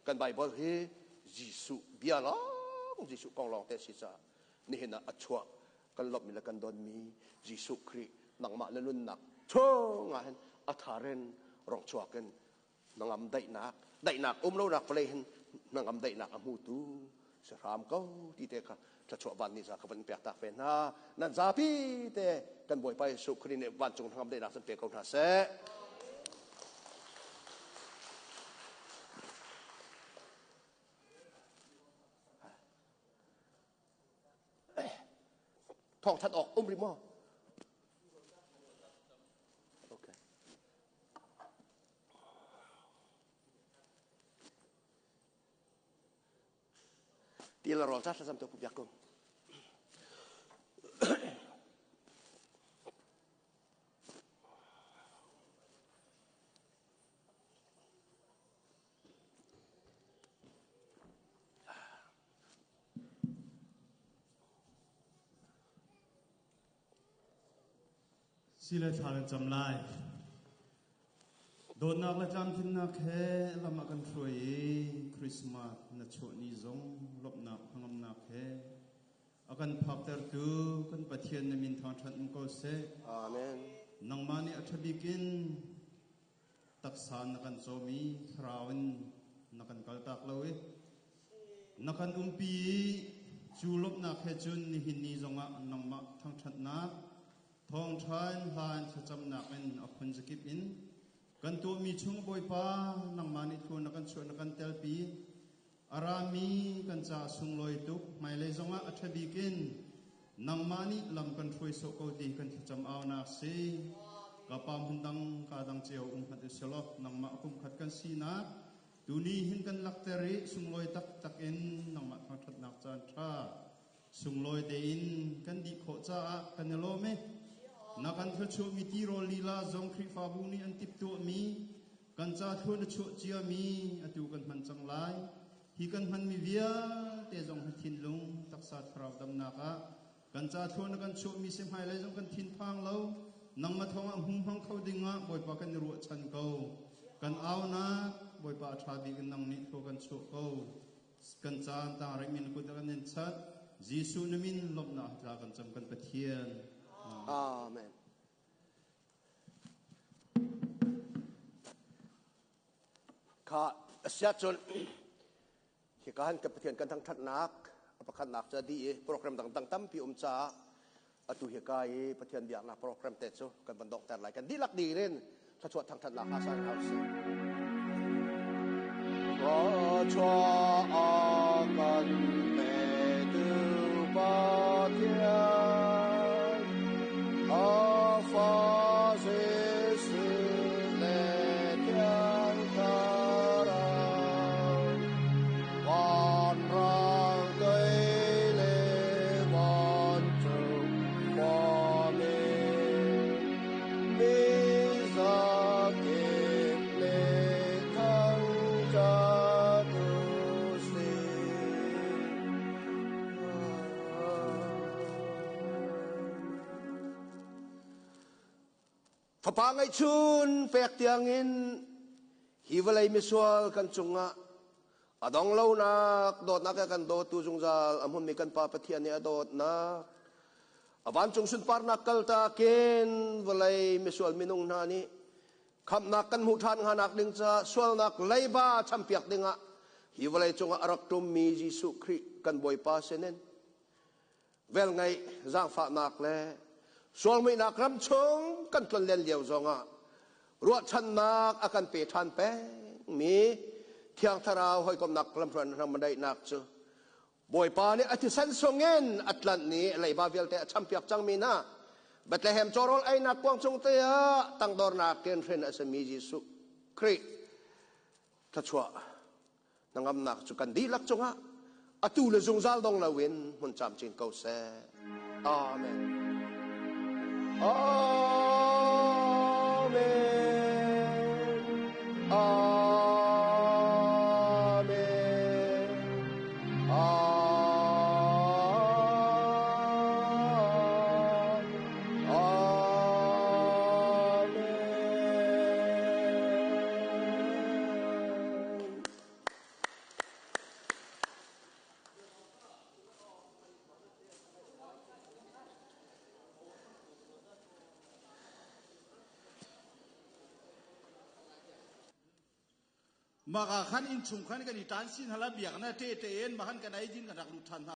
Kan Bible hi Jesuh bia lawng Jesuh kong lawng te si caah nihin ah a chuah kan lawmhmi le kan donmi Jesuh Khrih nangmah na nunnak chungah hin a tharen rong chuak in nangam daihnak daihnak um lonak vawlei hin nangam daihnak a hmutu si hram ko ti te kha thluachuah van ni za ka van pek tak ve hna nan zapi te kan Bawipa Jesuh Khrih nih vancung hnangam daihnak san pe ko hna seh. Thawngthat awk um rih maw? Okay. Ti la rawl thlacam tu biak kum.
Sile thla kan cam lai. Dawtnak le tlamtlinnak he lam ah kan hruai i Christmas na chuah ni zong lawmhnak hnangamnak he a kan phaktertu kan Pathian na min thangṭhat um ko seh.
Amen.
Nangmah nih a ṭha bik in taksa na kan cawm i thlarau in na kan kaltak lo i na kan umpi i cu lawmhnak he cun nihin ni zongah nangmah thangṭhatnak thawngṭha in hla in thlacamnak in a phun zakip in kan tuahmi chung Bawipa nangmah nih thlua na kan chuah na kan telpi. A rami kan caah sunglawi tuk. Hmailei zongah a ṭha bik in nangmah nih lam kan hruai sawh ko ti kan thlacam aunak si. Ka pa hmun dang ka dang cio um hmanh u selaw nangmah kum khat kan sinak tuni hin kan lakter i sunglawi taktak in nangmah thangṭhatnak caan ṭha sunglawi tein kan dih khawh caah kan i lawm i na kan thluachuahmi tirawl lila zong Khrihfabu nih an timhtuahmi Kan ca thluan a chuah ciami atu kan hman cang lai. Hi kan hmanmi vialte zong hi thinlung taksa thlarau damnak ah kan ca thluan a kan chuahmi si hmailei zong kan thinphang lo. Nangmah thawngah hmu hmang kho dingah Bawipa kan i ruahchan ko. Kan aunak Bawipa a ṭha bik in nang nih thlua kan chuah ko. Kan caan tang rih min kut kan in chat. Jesuh na min lawmhnak tla kan cam kan Pathian.
Amen. Kha asiahcun hika han ka Pathian kan thangṭhatnak a pakhatnak cu a dih i program dangdang tampi um caah atu hika i Pathian biaknak program te cu kan van donghter lai. Kan dihlak dih in thluachuah thangṭhatnak ha san hau sih. Thluachuah a kan petu Pathian, a fa Jesuh le Thiang Thlarau, vanrang kei le vancung khuami, Mizakip le thangṭhat u sih. Fapa ngeihchun pek tiangin hi vawlei misual kan cungah a dong lonak dawtnak he kan dawtu zungzal a hmunmi kan Pa Pathian nih a dawtnak a vancung sunparnak kaltakin vawlei misual minung hna nih khamhnak kan hmuh ṭhan hnganak ding caah sualnak leiba champiak dingah hi vawlei cungah a rak ṭummi Jesuh Khrih kan Bawipa sinin velngeih zaangfahnak le sualmuihnak ram chung kan tlonlen lio zongah ruahchannak a kan pe ṭhan pengmi Thiang Thlarau hawikomhnak lamhruan ramdaihnak cu Bawipa nih a thisen sungin a tlanh i leiba vialte a champiak cangmi hna Bethlehem cawrawl einak kuang cung te ah tangdornak in hrin a simi Jesuh Khrih thluachuah hnangamnak cu kan dihlak cungah atu le zungzal dong loin hmun camcin ko seh. Amen. Amen. Amen.
Maka khan innchung khan kan i tan sin hala biakna te te in mahan kan ei din kan rak lut than hna.